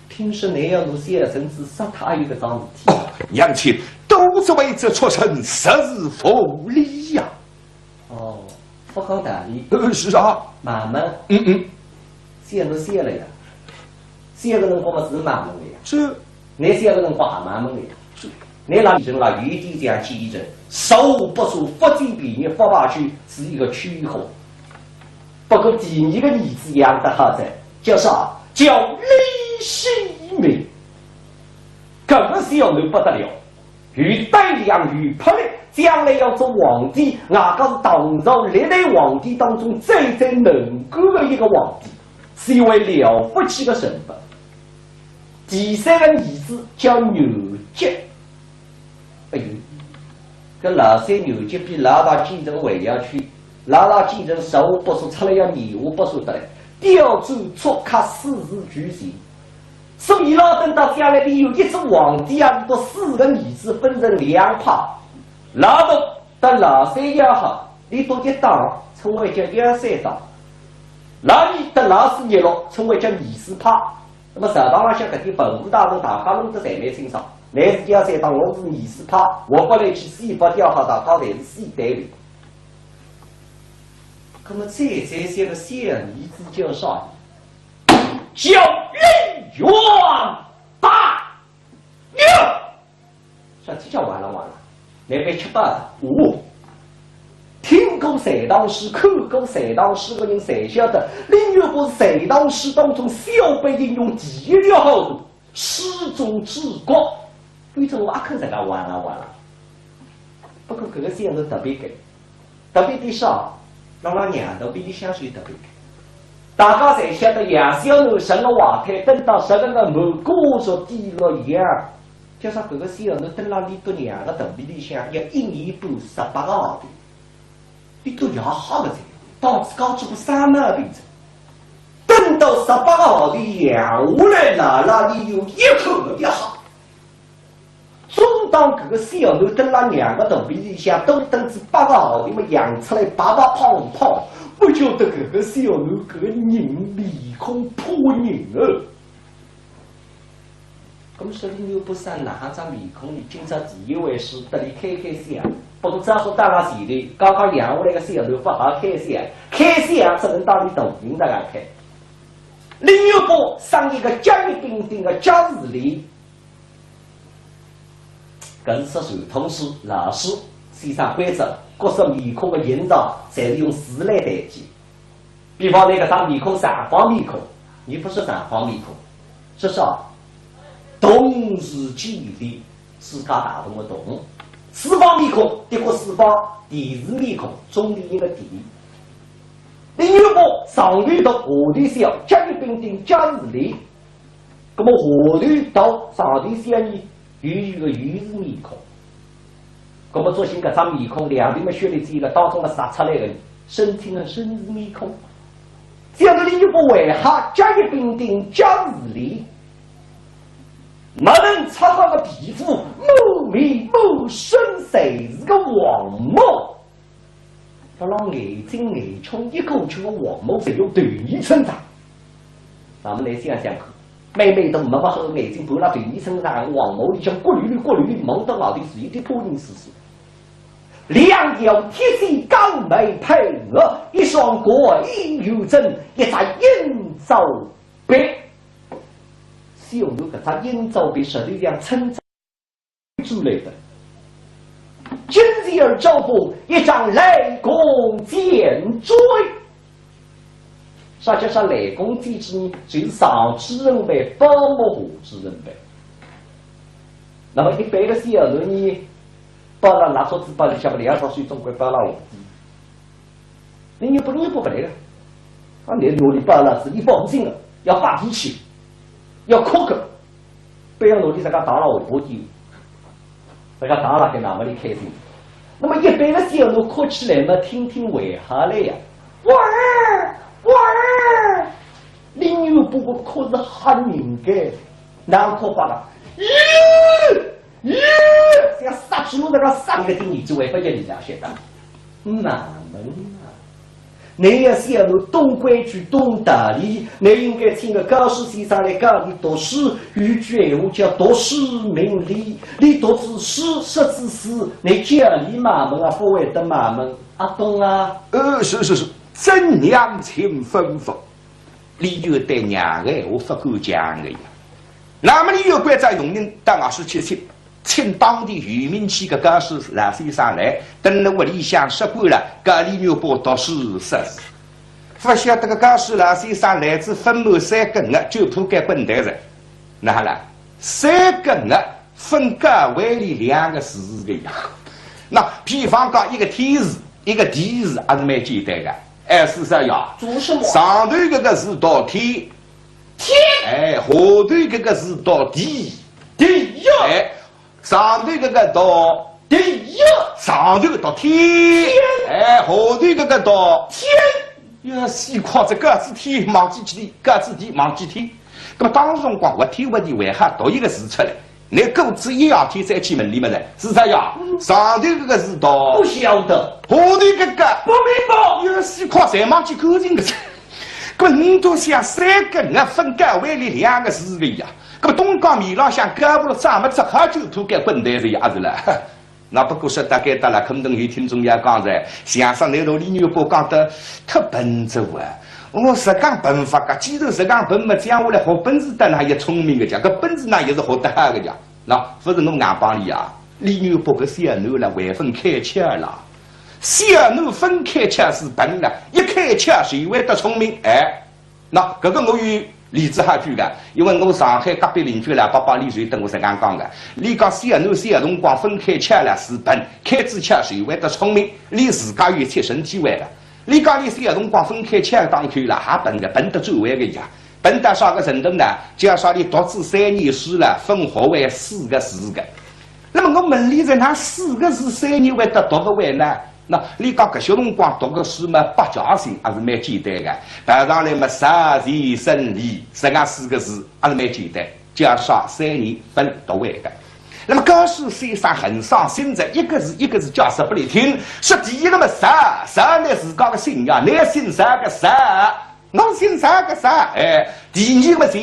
听说倷要拿小孙子杀脱，阿有搿桩事体？哦，娘亲，都是为这畜生实是无礼呀。 哦，勿讲道理。呃，是啊。蛮门。嗯嗯。小囡小了呀，小个辰光嘛是蛮门个呀。是。倷小个辰光也蛮门个呀。是。倷拉李渊啦，有一点像李渊，十恶不赦，勿占便宜，勿罢休，是一个恘货。不过第二个儿子养得好哉，叫啥？叫李世民。搿个小囡不得了。 有胆量，有魄力，将来要做皇帝，外加是唐朝历代皇帝当中最最能干的一个皇帝，是一位了不起的人物。第三个儿子叫元吉。哎哟，搿老三元吉比老大奸臣还要恘，老大奸臣十恶不赦，出来要廿恶不赦得来，刁钻促狭，四字俱全。 所以啦，等到将来李渊一做皇帝啊，俚笃四个儿子分成两派，老大搭老三要好，俚笃一档，称为叫幺三档；老二搭老四热络，称为叫二四派。那么朝堂浪向搿点文武大臣大家弄得侪蛮清爽，倷是幺三档，我是二四派，我勿来去四八调好，大家侪是死对头。那么这这些个小儿子叫啥？叫李元霸。哟，啥体叫完了完了？那边吃饱了。哦，听过隋唐书，看过隋唐书个人侪晓得，李元霸是隋唐书当中小辈英雄第一条好汉。 始终治国。反正我阿肯实梗完了完了。不过搿个小囡特别个，特别点啥？辣辣娘肚皮里向是特别个。大家侪晓得养小囡十个月胎，等到十个月满，过着第六月，叫啥搿个小囡蹲辣里肚娘个肚皮里向要一年半十八个号头。 伊都养好了哉，当自家做个啥毛病哉？等到十八个号头养下来，辣辣里有一口没得好。总当搿个小囡蹲辣娘个肚皮里向，多等仔八个号头么养出来白白胖胖，勿晓得搿个小囡搿个人面孔怕人哦。 搿么说李元霸生哪哈张面孔呢？今朝第一回书，搭俚开开相。不过招呼到了前头，刚刚养下来个小囡勿好开相，开相只能到俚大人搭讲开。李元霸生一个甲乙丙丁个甲字脸，搿是说传统书、老书，先生规则，各式面孔个形状，侪是用字来代替。 比方侬搿张面孔，长方面孔，侬勿说长方面孔，说啥？同字建立，世界大同个同。四方面孔，的确四方，田字面孔，种田个田。李元霸上头大，下头小，甲乙丙丁甲字脸。 搿么下头大上头小呢，有一个有字面孔。搿么作兴搿张面孔，两头么削了尖个，当中个杀出来个，申请个申字面孔。搿个李元霸为啥甲乙丙丁甲字脸，没能擦好个皮肤，满面满身侪是个黄毛。 辣辣眼睛眼眶一过去个黄毛，侪有头一层长。那么来想想看，美美都没勿好个眼睛，盘辣头一层长个黄毛里向，骨溜溜骨溜溜，望到外头是一点怕人兮兮。两条铁线钢眉配额，一双过眼圆睁，一只鹰爪鼻。小囡搿只鹰爪鼻，实头像称 出来的。金钿儿招风，一张雷公尖嘴。啥叫啥雷公尖嘴呢？就是上嘴唇白，包没下嘴唇白。那么一般个小囡呢，包了蜡烛子包里向，两只手总归包了下底。 侬又勿，侬又勿来个。啊，侬拿俚包了是，伊勿高兴个，要发脾气，要哭个，非要拿俚自家打了下巴去，自家打了该那么的开心。那么一般个小囡哭起来嘛，听听还好嘞呀。哇儿，哇儿，李元霸个哭是吓人个，哪哭法啊？咦！ 咦，像杀猪猡搿个杀个，顶儿子还勿要俚这样晓得。慢慢啊，侬要想要懂规矩、懂道理，侬应该请个教书先生来教俚读书。有句闲话叫读书明理，俚读仔书，识仔字，侬叫俚慢慢啊，勿会得慢慢啊，懂啊？呃，是是是，遵娘亲吩咐。 李渊对娘个闲话勿敢犟个呀。那么李渊关照佣人到外头去请，请当地有名气个教书老先生来，等辣屋里向设馆了，教李元霸读书识字。勿晓得个教书老先生来仔勿满三个月，就铺盖滚蛋哉。哪哈啦？三个月 勿教会俚两个字个呀。那比方讲，一个天字，一个地字，还是蛮简单个。哎，是啥呀？做什么？上头搿个字读天，天。哎，下头搿个字读地，地呀。哎，上头搿个读地呀。上头个读天，天。哎，下头搿个读天。 要死快哉，教仔天忘记地，教仔地忘记天。那么当时辰光，活天活地还好读一个字出来，拿过仔一夜天再去问俚么哉，是啥呀？上头搿个字读，不晓得。下头搿个，不明白。要死快，侪忘记干净个哉。搿么侬倒想，三个月勿教会俚两个字个呀。搿么东家面浪向交勿落账么，只好就铺盖滚蛋哉呀，是啦。那不过说到该搭了，肯定有听众要讲哉，相声里头李元霸讲得忒笨哉啊。我实梗笨法个，既然实梗笨么，将下来学本事得哪也聪明个讲，搿本事哪也是学得好个讲。那勿是我硬帮伊啊，李元霸搿小囡了，还朆开窍了。小囡朆开窍是笨了，一开窍就会得聪明，哎。 那搿个我有例子好举个，因为我上海隔壁邻居老伯伯俚就搭我实梗讲个，俚讲小囡小辰光朆开窍了是笨，开仔窍就会得聪明，俚自家有切身体会个。俚讲俚小辰光朆开窍当口了，还笨个，笨得转弯个呀。笨到啥个程度呢？叫啥俚读仔三年书了，朆学会四个字个。那么我问俚哉，哪四个字三年会得读勿会呢？ 那俚讲搿歇辰光读个书嘛，百家姓还是蛮简单个，排上来嘛，十全十美，实梗四个字还是蛮简单，叫啥三年朆读会个。那么搿是先生很伤心哉，一个字一个字解释拨俚听，说第一个嘛石，石乃自家个姓呀，乃姓石个石。 我姓石个石，哎，第二个嘛钱，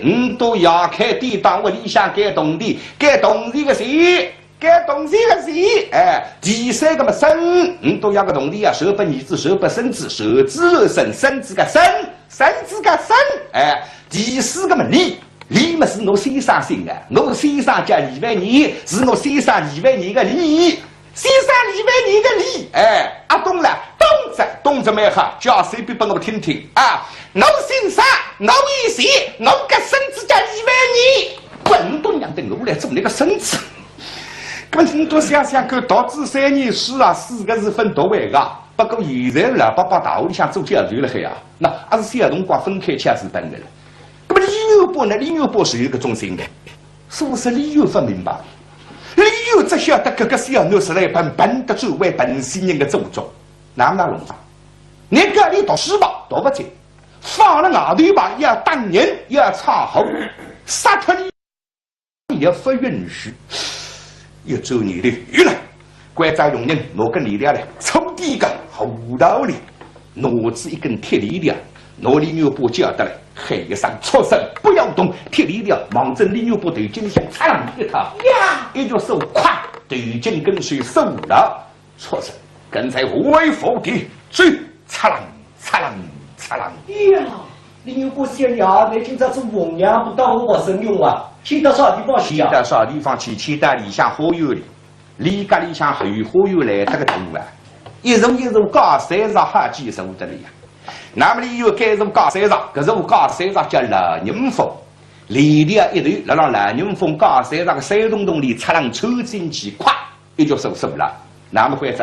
唔笃爷开典当，屋里向该铜钿，该铜钿个钱，该铜钿个钱，哎，第三个嘛孙，唔笃爷个铜钿啊，传拨儿子，传拨孙子，传子传孙，孙子个孙，孙子个孙，哎，第四个嘛李，李嘛是我先生姓个，我先生叫李万年，是我先生李万年个李。 先生李万年个李，哎，阿懂了，懂哉，懂哉蛮好，解释一遍拨我听听啊。我姓石，我有钱，我个孙子叫李万年。滚，唔笃娘个，我来做倷个孙子。搿么唔笃想想看，读仔三年书啊，四个字朆读会个。不过现在老伯伯大屋里向做教授了海啊，那还是小辰光朆开窍是笨个了。搿么李元霸呢？李元霸是有搿种性格。 所以说李渊勿明白，李渊只晓得搿个小囡实在笨，笨得转弯，笨死人个祖宗，哪能弄法？倷叫俚读书吧，读勿进，放了外头吧，要打人，要闯祸，杀脱俚也勿允许。一转念头，有了，关照佣人拿根链条来，粗点个，厚道理。 拿仔一根铁链条，拿李元霸叫得来，喊一声：“畜生，不要动！”铁链条望准李元霸头颈里向嚓啷一套，呀，一只手咵，头颈根须收牢。畜生，跟在我为父的，走！嚓啷，嚓啷，嚓啷。呀，李元霸想呀，倷今朝做红娘不当我勿省用啊，牵到啥地方去啊？牵到啥地方去？牵到里向花园里。 李家里向后花园来得个大啊，一层一层高山上好几层得了呀。那么李渊该座高山上，搿座高山上叫老人峰，链条一头，辣辣老人峰高山上个山洞洞里嚓啷穿进去，咵，一只手收牢。那么关照